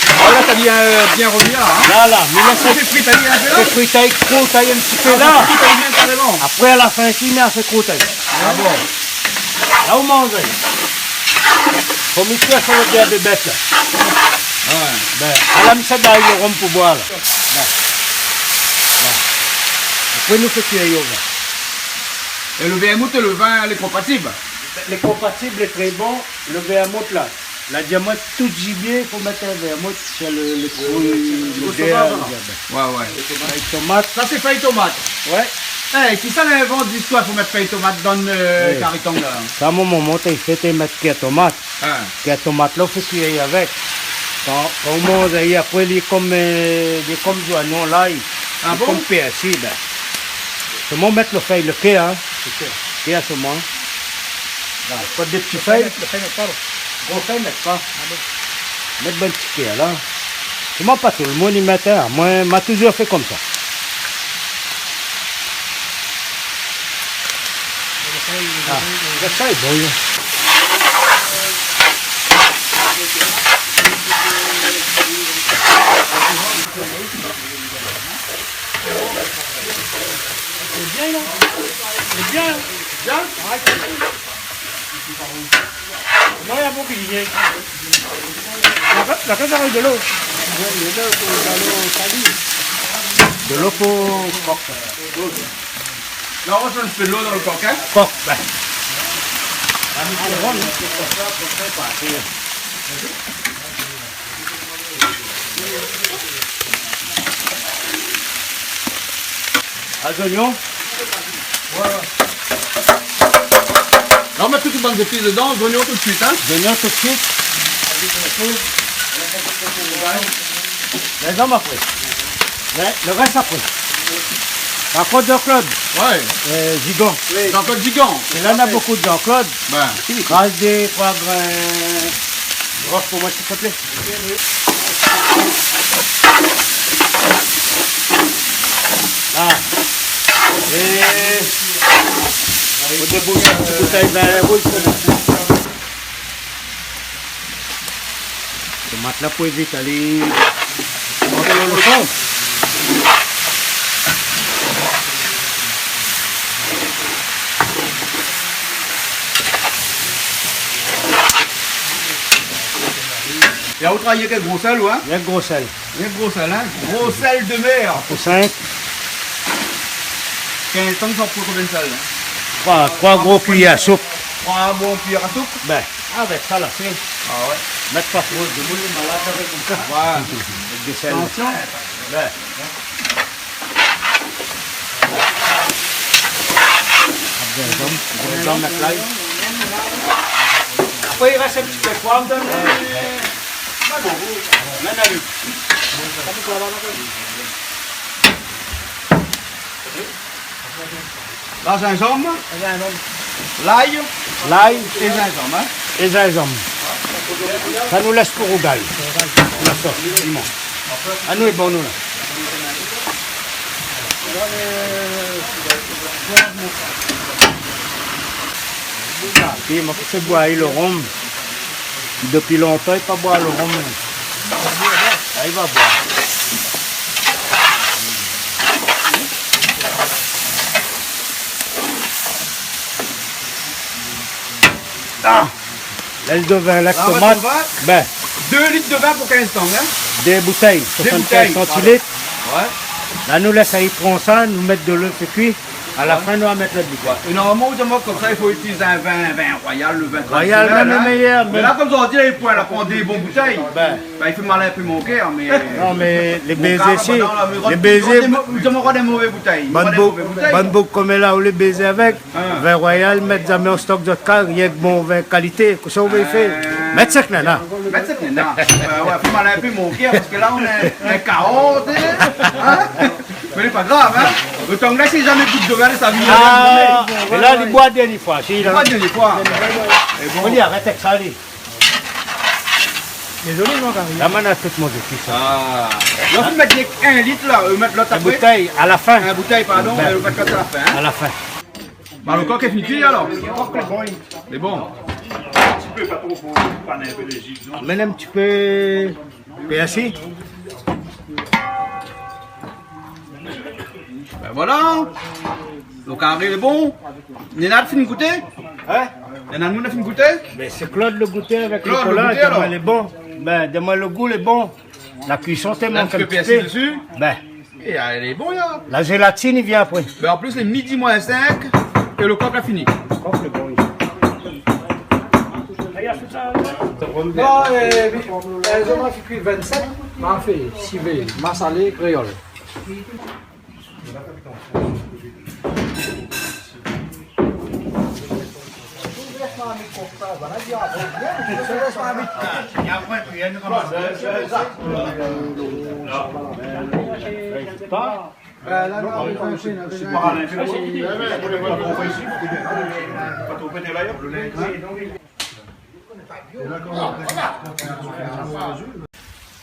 Ah, la, sa bien, euh, bien rovni la, in. La, la, mé la, sa fé frit, in, in pé la. Fé frit, in ti pé la. Ah, fé frit, in, karéman. Apré, a la fin, si, mé sa fé frit, in. Ah bon. La ou manz. Fo mi tir sa lo dèyèr bébèt la. Ouais. Bin, ala mi sa dèyèr lo rom pou boir la. Bin. Bin. Apré nou fé kui, ou oi. É lo vèrmout é lo vin, lé konpatib ? Lé konpatib, lé tré bon. Lo vèrmout la, la di amoin, tout zibié, fo mèt in vèrmout, sé lo, lo, lo, lo, lo dèyèr, lo vèrmout. Ouais, ouais. Fèy tomat. Sa sé fèy tomat. Ouais. Eh, kisa la invant zistoir pou mèt fèy tomat dan, euh, kari tang la ? Sa, mon momon té fé, té mèt kèr tomat. Hein. Kèr tomat la, ou fé kui avèk. Kan, kan ou manz ali, apré, li lé konm, euh, li lé konm zoignon, lay. Ah bon ? Li lé konm pèrsi, bin. Solman mèt lo fèy, lo kèr, hein. Lo kèr. Kèr solman. Voilà. Pran dé ti fèy. Lo fèy, mèt pa, lo gro fèy, mèt pa. Ah bon ? Mèt bann ti kèr la. Solman pa tout lo moun i mèt, hein. Moin, ma touzour fé konmsa. Ah, lo fèy lé bon, hein. Lé bien, la. Lé bien. Bien ? Ouais. Non, na pa oblizé. La, la, la, sa i dolo. Ouais, dolo, dolo, sali. Dolo pou kok. La, ou sa mèt in pé dolo dan lo kok, in ? Kok, bin. A, zoignon. La, ou mèt tout bann zépis dedan, zoignon tout suit, in ? Zoignon tout suit. Zinzanm apré. Mé lo rès apré. Par kont, Jean-Claude, ouais, euh, Gigan. Oui. Jean-Claude Gigan. É la, na bonpé Jean-Claude. Bin. Kraz dé troi grin gros pou moin, s'il te plaît. La. É fo déboush in ti boutèy vin rouz. Tomat la pou évit alé mont lo fon. É ou travay èk gro sèl, ou, in ? Èk gro sèl. Èk gro sèl, in ? Gro sèl de mèr. Pou sink. Kinz tan sa pran konbien sèl, in ? Troi, troi gro kuiyèr soup. Troi bon kuiyèr soup. Bin. Avèk sa la, sé... A ouais. Mèt pa tro, demoun lé malad avèk sa. Ouais. Avèk de sèl. Tansion. Bin. Apré, i rès in ti pé poiv dan lo... Mèm ali. La, zinzanm. Lay. Lay. É zinzanm, in ? É zinzanm. Sa nou lès pou rougay. La sos, piman. Anou lé bon, nou, la. Pi, moin ki fé boir lo rom. Dopi lontan, i pa boir lo rom. La, i va boir. A ! Lès do vin la, tomat. Bin. Dé lit de vin pou kinz tang, in ? Dé boutèy, dé boutèy, soisann-kinz santilit. Pardon. Ouais. La, nou lès ali pran sa, nou mèt dolo, fé kui. A la fin, nou va mèt lot boutèy. Ouais. É normalman, ou di amoin konmsa, i fo itiliz in vin, vin Royal, lo vin tradisionèl, in. Royal, mèm lé méyèr, mé la, konm ou di, la, i pran, la, pran dé bon boutèy. Bin. Bin, i fé mal in pé mon kèr, mé... Non, mé lé bézé isi, lé bézé, ou di amoin dé mové boutèy. Bann boug, bann boug konm la, ou lé bézé avèk. Vin Royal, mèt zamé an stok zot kaz, rienk bon vin kalité, kosa ou vé fé ? Mèt sink nana. Mèt sink nana. Bin ouais, fé mal in pé mon kèr, parske la, ou lé in kaor, ou koné. Mé lé pa grav, in. Lo tang la, si zamé gout de vin sa vi, la, li boir dèrnié foi, si, la. Li boir dèrnié foi. Mé bon. Ou di, arèt avèk sa, li. Dézolé, non, Gary. La, moin na tout mon zépis, sa. A. La, ou mèt rienk in lit, la, ou mèt lot apré. In boutèy, a la fin. In boutèy, pardon, é ou mèt lot a la fin, in. A la fin. Ba, lo kok lé fini kui, alor ? Kok lé bon. Lé bon. In ti pé, pa tro, pou pa in pé de ji dedan. Amèn in ti pé pèrsi. Bin voilà. Lo kari lé bon. Néna la fine gouté ? In ? Néna la fine gouté ? Bin, sé Claude la gouté avèk Nicolas, la di amoin lé bon. Bin, di amoin lo gou lé bon. La kuison té mank in ti pé. In ti pé pèrsi dési. Bin. É, a, lé bon, la. La zélatine i vien apré. Bin, an plis, lé midi moin sink é lo kok la fini. Kok lé bon, oui. Non, é, é, zot la fé kui vin-sèt, ma fé sivé, masalé, kréol.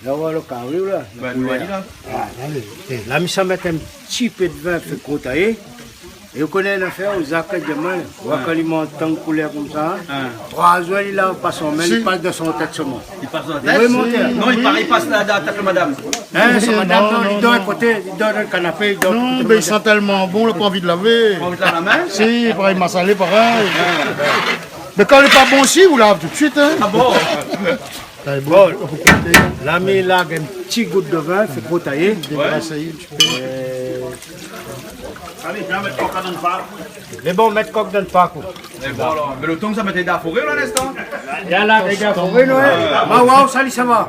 La, voilà lo kari, la. Bin, nou la di, la. A, alé. É, la, mi sa mèt in ti pé de vin, fé kout, é. É ou koné in afèr, ou zak, diaman, ou wa kan li manz tang koulèr konmsa, in. Troi zour, li lav pa son min, li pas dan son tèt solman. Li pas dan la tèt ? Oui, mon pèr. Non, li pa, li pas la, dan la tèt de madam. In, son madam, non, non, li dor a koté, li dor dan lo kanapé, li dor a koté de madam. Non, bin, i san tèlman bon, la pa anvi de lavé. Pa anvi de lav la min ? Si, parèy, masalé, parèy. Mé kan lé pa bon osi, ou lav tout suit, in. A bon ? Bon, la mi larg in ti gout de vin, fé kout, é. Débrasé in ti pé. Alé, vien mèt kok dan pa. Lé bon, mèt kok dan pa kou. Mé bon, alor, mé lo tong sa mèt dan la foré, la, linstan. Ya la, lé dan la foré, non, hein ? Ah. Ma, waw, sali, sa va.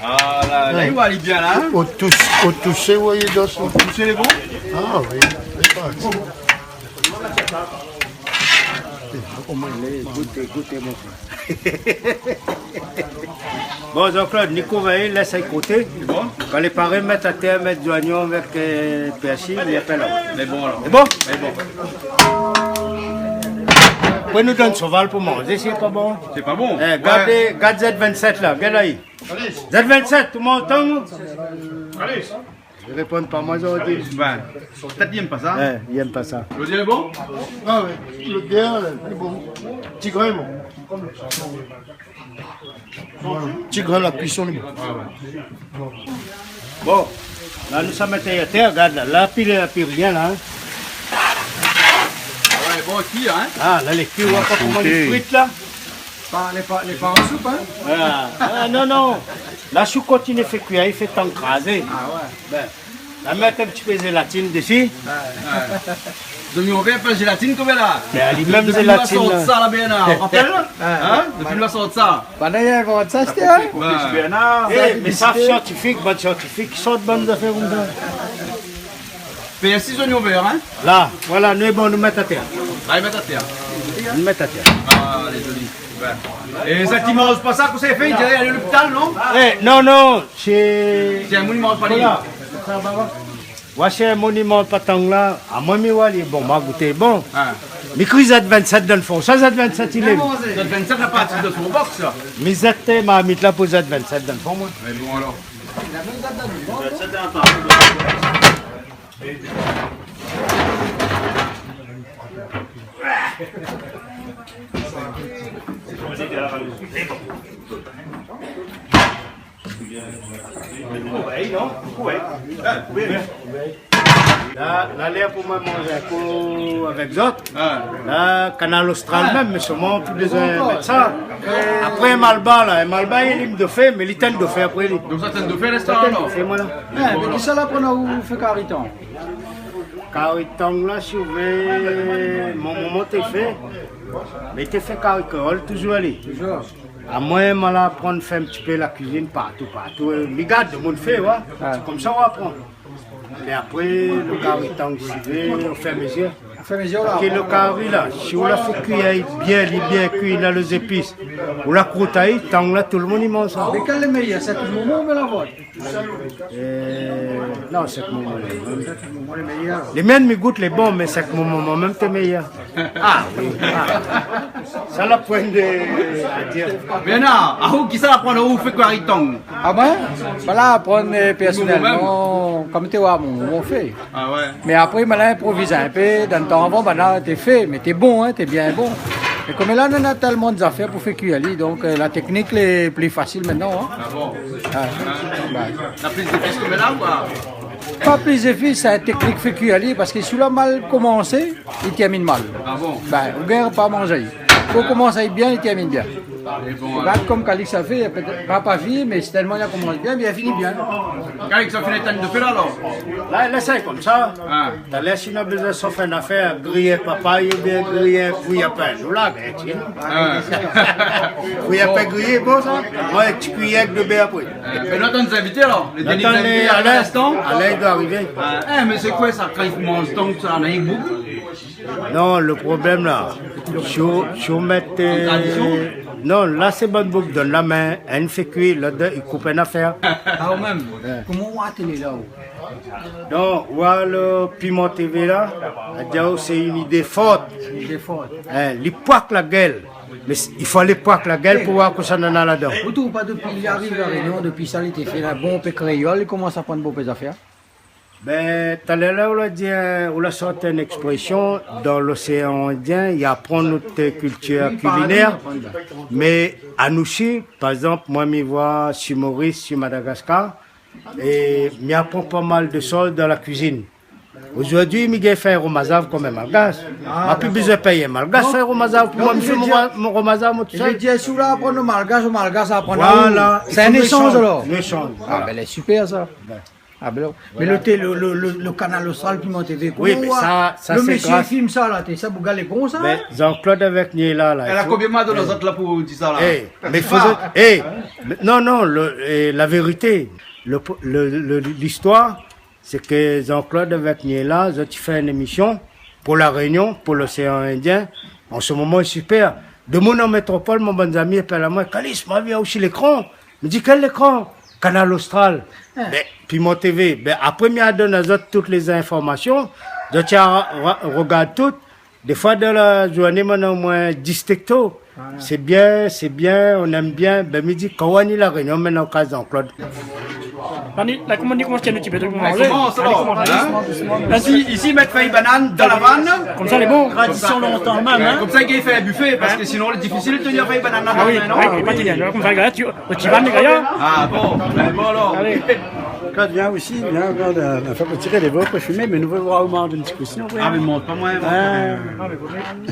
Ah, la, la, ouais, i voi ali bien, la, hein ? O tous-, o tousé, ouais, i doi sa. O tousé, lé bon ? Ah, oui, lé bon. Gout, gout, mon frèr. Bon, Jean-Claude, ni kouvèr, lès ali koté. Bon. Kan lé paré, mèt atèr, mèt zoignon avèk, euh, pèrsi, é apré la. Mé bon, alor. Sé bon ? Mé bon. Apré, nou donn soval pou manzé, sé pa bon. Sé pa bon. Eh, gard, ouais, gard Z vingt-sept la, gard ali. Allez. Z vingt-sept, tout moun antann, non ? Allez. I réponn pa, moin zordi. Bin, pétèt li èm pa sa. Eh, li èm pa sa. Lodèr lé bon ? Ah ouais, lodèr, euh, lé bon. Ti grin, bon. Ti grin, la kuison lé bon. Ah ouais. Bon, la, nou sa mèt atèr, gard la. La, pi, la, pi rien, la, hein. Ah ouais, bon, kui, hein ? Ah, la, lé kui, ou voi koman li frit, la. Pa, lé pa, lé pa an soup, hein ? Ah, ah, non, non. La, si ou kontinié fé kui, i fé tang krazé. Ah ouais. Bin, la, mèt in ti pé zélatine dési. Ouais. Zoignon vèr, pa zélatine, koman la ? Mé ali mèm, zélatine, la. Dopi nou la sort sa, la, Bernard, ou rapèl, la ? Hein ? Dopi nou la sort sa. Banna la invant sa, sété, hein ? Ouais. Eh, mé sa, siantifik, bann siantifik i sort bann zafèr konmsa. Pèrsi, zoignon vèr, hein ? La, voilà, nou lé bon, nou mèt atèr. La, i mèt atèr. Nou mèt atèr. Ah, lé zoli. Super. É sak i manz pa sa, kosa i fé ? I diré alé lopital, non ? Eh, non, non, sé... Sé in moun i manz pa li. Voilà. Sa va, va. Voici un monument pa tang la. Ah, moin, mi voi, lé bon, ma gouté. Bon. Ah. Mi kri Z vingt-sept dan fon. Sa, Z vingt-sept, li lé. Z vingt-sept, la parti de son box, la. Mi zèt marmit la pou Z vingt-sept dan fon, moin. Mé bon, alor. La, la lèr pou moin manz in kou avèk zot. Ah. La, Kanal Austral mèm, mé solman, pi bézoin mèt sa. Apré, in malba, la, in malba, li lim dofé, mé li tinn dofé apré, li. Donk sa tinn dofé, lès sa, alor ? Tinn dofé, moin la. Eh, mé kisa la aprann aou fé kari tang ? Kari tang la, si ou vé, mon momon té fé. Mé té fé kari kréol, touzour, li. Touzour. Amoin, moin la aprann fé in ti pé la kuizine partou, partou. É mi gard demoun fé, ouais. Ouais. Sé konmsa ou aprann. Mé apré, lo kari tang sivé, ofiramizi. Ofiramizi, la. Parské lo kari la, si ou la fé kui ali bien, li bien kui, na lé zépis, ou la krout ali, tang la, tout demoun i manz sa. Mé kèl lé méyèr, sèk momon oubien la vot ? Euh, non, sèk momon, non. Sèk momon lé méyèr. Lé mèm mi gout lé bon, mé sèk momon, moin mèm, té méyèr. Ah oui, ah. Sa la poin de a dir. Bernard, aou, kisa la aprann aou fé kari tang ? Ah bon ? Ba la aprann, euh, pèrsonèlman, momon mèm, konm té voi, momon fé. Ah ouais. Mé apré, moin la inprovizé in pé. Dan tan avan, banna té fé, mé té bon, hein, té bien bon. Mé konm la, nou na tèlman zafèr pou fé kui ali, donk, euh, la téknik lé pli fasil mintnan, hein. Ah bon ? Ouais. Hein ? Ouais. Na plis zépis konm la, ou pa ? Pa plis zépis, sé in téknik fé kui ali, parské si ou la mal komansé, li tèrmine mal. Ah bon ? Bin, ou gingn pa manzé. Fo komansé bien, li tèrmine bien. É bon, gard, hein, konm Calix la fé, pétèt pa, pa fini, mé sèrtènman, li la komans bien, li la fini bien. Calix, sa fini tinn dofé la, alor ? La, la, sé konmsa. Ah. Talèr, si nou la bézoin sof in afèr, griy papay oubien griy bouyi pin, nou la, bin, ti. Ah. Bouyi pin griy, bon, sa. Ouais, ti kui avèk dofé apré. Ah, mé nou atann zinvité, alor. Lé dèrnié zinvité, Alain, Alain, Alain, i doi arivé. Ah, eh, mé sé koi sa, kan i manz tang sa, na in boug ? Non, lo problèm la, si ou, si ou mèt, euh, non, la sé bann boug i donn la min, inn i fé kui, lot i koup in afèr. Ah, ou mèm ? Ouais. Koman ou la atèr la, ou ? Non, ou voi lo Piment TV la, la di aou sé in idé for. In idé for. Hein, li poik la gèl. Mé s-, i fo li poik la gèl pou voir kosa nana ladan. Ou trouv pa dopi li ariv La Rényon, dopi sa li té fé la, bonpé kréol, li komans aprann bonpé zafèr ? Bin, talèr la, ou la di, euh, ou la sort in éksprésyon, dan l'océan Indien, i aprann nout kiltir kilinèr, mé anou osi, par égzanp, moin, mi voi si Moris, si Madagaskar, é mi aprann pa mal de shoz dan la kuizine. Ozordi, mi gingn fé in romazav konm in malgash. Ah, dakor. Ma pi bezoin péy in malgash fé in romazav pou moin, mi fé mon ro-, mon romazav, moin tousèl. Donk, i vé dir, si ou la aprann o malgash, o malgash sa aprann aou. Voilà, sé in éshanj, alor. In éshanj, voilà. Ah, bin, lé super, sa. Bin. Ah, bin, mé lo té-, lo, lo, lo, lo Kanal Austral, Piment TV, koman ou oi, lo mésyé i film sa, la, té sa, boug-la lé bon, sa, hein ? Mé Jean-Claude avèk Niéla, la, i fo, konbien moin de zot la pou di sa, la ? Eh, mé fo, eh, mé non, non, lo, eh, la vérité, lo, lo, lo, listoir, sé ke Jean-Claude avèk Niéla, zot i fé in émisyon pou La Rényon, pou loséan Indien. An se moman, lé super. Demoun an métropol, mon bann zami, i apèl amoin, « Kalis, ma vi aou si lékran. » Mi di, « Kèl lékran ? » « Kanal Austral. » Ah. Bin, Piment TV. Bin, apré, mi la donn azot tout lé zinformasyon. Zot i ra-, ra-, rogard tout. Défoi, dan la zourné, moin néna omoin dis teksto. Voilà. « Sé bien, sé bien, on aime bien. » Bin, mi di, « Kan ou ni La Rényon, mintnan ou kaz Jean-Claude. » Mani, la, koman i di, koman i di, in ti pé trik pou manzé. Koman sa, alé, koman, hein ? Dousman, dousman. Isi, isi, i mèt fèy banane dan la vann. Konmsa, lé bon. Tradisyon lontan mèm, hein. Konmsa, i fé in bifé, parske sinon, lé difisil de tenir fèy banane dan la vann, non ? Ah oui, oui, pa tenir. Konmsa, gayar, ti, ti vann, gayar. Ah bon, bin bon, alor. Alé. Kan vien isi, vien, vien, nou fé pou tiré lé vo, pou fimé, mé nou vé voir, ou manz in ti kou, sinon, oui. Ah, mé mont pa moin, mont pa moin. Ah.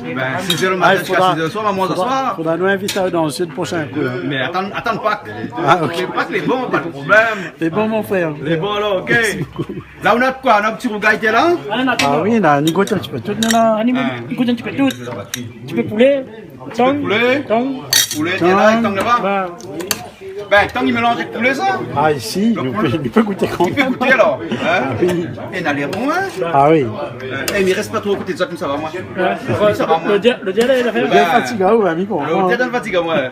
Bin, si sé lo matin ziska sis èr lo soir, nou manz lo soir. Ah, i fodra, i fodra nou invit aou dan lo sud proshin kou, la. Mé atann, atann Pak. Ah, ok. Pak lé bon, pa de problèm. Lé bon, mon frèr. Lé bon, alor, ok. Mèrsi bokou. La, ou na koi ? Ou na ti rougay, té la ? Ah, nou na tout. Ah oui, la, nou gout in ti pé tout, nou, la. Ah, nou gout in ti pé tout. In ti pé poulé, tang. Poulé. Tang. Poulé, té la, tang laba. Voilà. Bin, tang, i mélanz avèk poulé, sa ? Ah, isi, nou pé, nou pé gouté kan mèm. Nou pé gouté, alor, hein ? Ah oui. É, na lèr bon, hein ? Ah oui. Eh, mé rès pa tro koté de sa, konmsa va, moin. Ouais. Sa va, moin. Lo dia-, lo dialé, la fé. Lo dia i fatig aou, va, mi konpran. Lo dia i fatig amoin.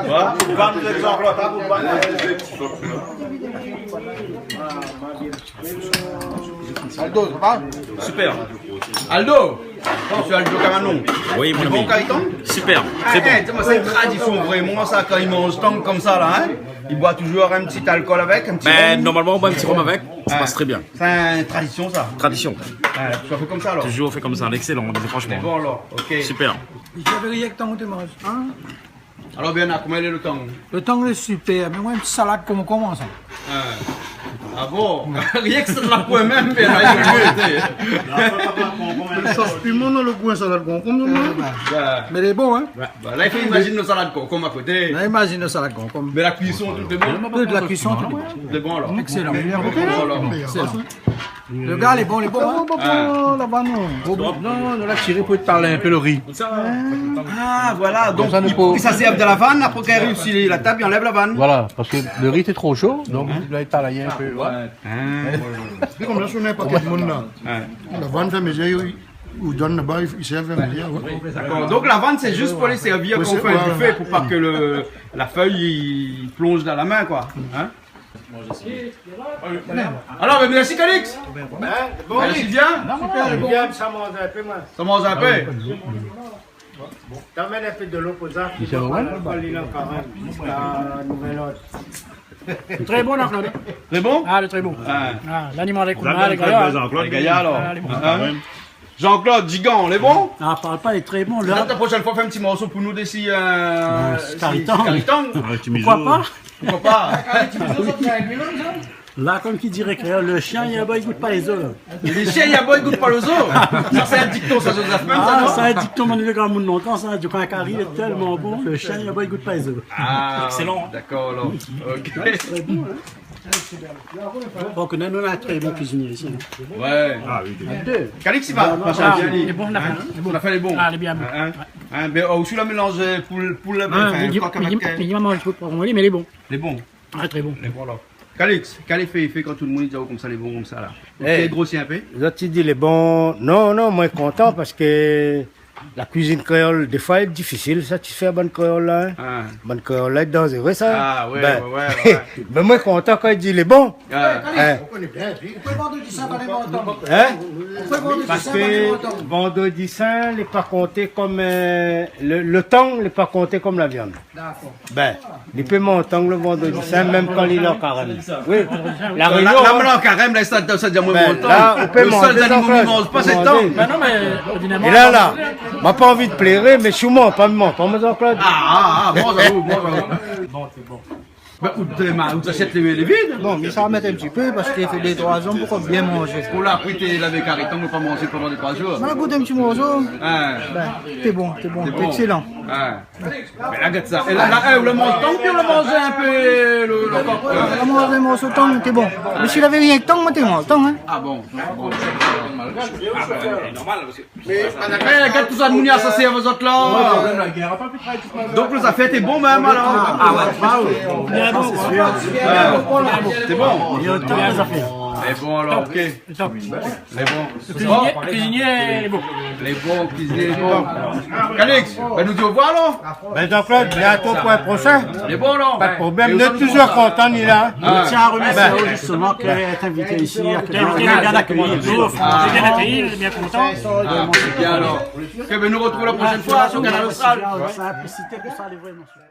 Ouais. Aldo, sa va ? Super. Aldo, monsieur Aldo Camanon. Oui, mon ami. Bon, kari tang ? Super, très bon. Eh, eh, sé in tradisyon vréman sa, kan i manz tang konmsa la, hein ? I boir touzour in ti alkol avèk, in ti rom. Bin, normalman, i boir in ti rom avèk, sa i pas trè bien. Sé in tradisyon, sa. Tradisyon. Ah, ou la fé konmsa, alor ? Touzour fé konmsa, lé ékselan, franshman. Sé bon, alor, ok. Super. Zot i fé rienk tang ou té manz, hein ? Alor, Bernard, koman i lé lo tang ? Lo tang lé super, mé moin, in ti salad konkonm, sa. Ah. Ah bon ? Rienk sa la pou moin mèm, Bernard, i fé. Sos piman, non, lo gou in salad konkonm, non ? Ah, bah. Mé lé bon, hein ? Bah, la, i fo imazine lo salad konkonm a koté. La, imazine lo salad konkonm. Mé la kuison, tout lé bon ? Tout la kuison, tout lé bon. Tout lé bon, alor. Ékselan. Bon, alor. Ékselan. Lo gars, lé bon, lé bon, hein ? Ah, bon, bon, laba, non. Bon, bon, non, non, nou la tiré pou étal in pé lo ri. Ah, voilà. Donk, i, i sa sèrv de la vann, apré, kan i ariv si la tab, i anlèv la vann. Voilà, parske lo ri té tro sho, donk, i doi étal in pé, ouais. Ah. Mé konm la, si ou na in pakèt moun la, la vann, fé mézir, i, i donn laba, i, i sèrv, fé mézir, ouais. Dakor. Donk, la vann, sé zis pou alé sèrvir kan ou fé in bifé, pou pa ke lo, la fèy i plonz dan la min, koi. Hein ? Alor, bin, mèrsi, Calix. Hein ? Bon, Calix, oui. Bien ? Super, bon. Bien, sa manz in pé, moin. Sa manz in pé. T'amènes in pé dolo pou sa. Michel Owen ? Pou alé la, kan mèm, ziska nouvèl òrd. Trè bon, la, Claude. Trè bon ? Ah, lé trè bon. Ah. Ah, lanimal lé kool, lé gayar. Jean-Claude, lé gayar, alor. Ah, lé bon. Hein ? Jean-Claude, Gigan, lé bon ? Ah, parl pa, lé trè bon, la. Pétèt la proshèn foi, fé in ti morso pou nou dési, euh, kari tang. Kari tang. Ah, ti mizo. Poukoi pa ? Poukoi pa ? Kari tang, ti mizo, sa, sé in mizo, sa ? La, konm ki diré kréol, lo shien i aboy, i gout pa lé zo, la. Lo shien i aboy, i gout pa lé zo. Sa, sé in dikton, sa, Joseph, mèm, sa, non ? Ah, sé in dikton, mon vié gramoun lontan, sa, di kan in kari lé tèlman bon, lo shien i aboy, i gout pa lé zo. Ah, ékselan, hein ? Dakor, alor. Ok. Ouais, sé trè bon, hein. Bon, nou néna in trè bon kuizinié isi, hein. Ouais. Ah oui, oui. Dé. Calix, i va. Ah, lé bon, la fé, lé bon. Hein ? Ah, lé bien, bon. Hein ? Hein, bin, ou la mélanz poul, poul, ah, anfin, mé kok avèk, mé, euh, mé, mé, mé lé bon. Lé bon. Ah, trè bon. Lé bon, alor. Calix, kèl éfé i fé kan tout lo moun i di aou konmsa, lé bon, konmsa, la ? Eh, ou té grosi in pé ? Zot i di lé bon. Non, non, moin lé kontan parske la kuizine kréol, défoi, lé difisil satisfèr bann kréol la, hein. Ah. Bann kréol la, lé danzéré, sa. Ah, ouais, ouais, ouais. Bin, moin lé kontan kan i di lé bon. Ah. Hein ? Ou koné bien, ou pé vandredi sin, pa lé bon, atann. Hein ? Ou pé vandredi sin, pa lé bon, atann. Parske vandredi sin, lé pa konté konm, euh, lo, lo tang, lé pa konté konm la viann. Dakor. Bin, li pé manz tang lo vandredi sin, mèm kan li lé an karèm. Oui. La, la, Rényon, la, an karèm, la, sa, sa, sa, bin, la, ou pé manzé, lo sèl zanimo i manz pa, sé tang. Bin non, mé ordinèrman, é la, la, ma pa anvi pléré, mé si ou manz pa, manz pa, manz ankor. Ah, ah, ah, manz aou, manz aou. Bon, sé bon. Bin, ou té ma-, ou té ashèt lé, lé vid. Bon, mé sa va mèt in ti pé parské i fo dé troi zour pou bien manzé. Ou la kui té lavé kari tang, ou la pa manzé pandan dé troi zour. Moin la gout in ti morso. Hein. Bin, té bon, té bon, té ékselan. Hein. Mé la, gard sa. É la, la, é, ou la manz tang, ou la manz in pé lo, lo kok, hein. La manz in morso tang, té bon. Mé si lavé rienk tang, moin té manz tang, hein. Ah bon, bon. Ah bin, normal, parské É, gard tout sa, moun i asasé avèk zot la. Donk, lo zafèr té bon mèm, alor. Ah ouais, bah oui. Bien bon. Sé sir. Té bon. Lé bon, alor, ok. Top. Lé bon. Kuizinié, kuizinié, lé bon. Lé bon, kuizinié, lé bon. Calix, bin, nou di orevoir, alor. Bin, Jean-Claude, bientôt pou in proshin. Lé bon, non ? Pa de problèm, nou lé touzour kontan, nou lé la. Ah. Je tiens à remercier, justement, d'être invité ici, accueilli, bien accueilli et tout. Ah. Bien accueilli, bien kontan. Ah, bien alor. Ok, bin, nou artrouv la proshèn foi sur Kanal Austral. Simplicité, tout ça, lé vré, monsieur.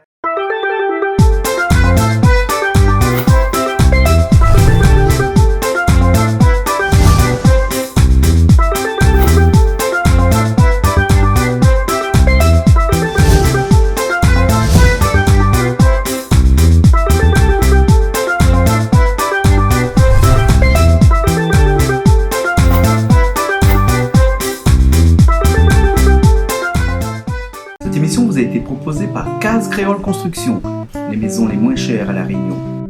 Cette émission vous a été proposée par Case Créole Construction, les maisons les moins chères à La Réunion.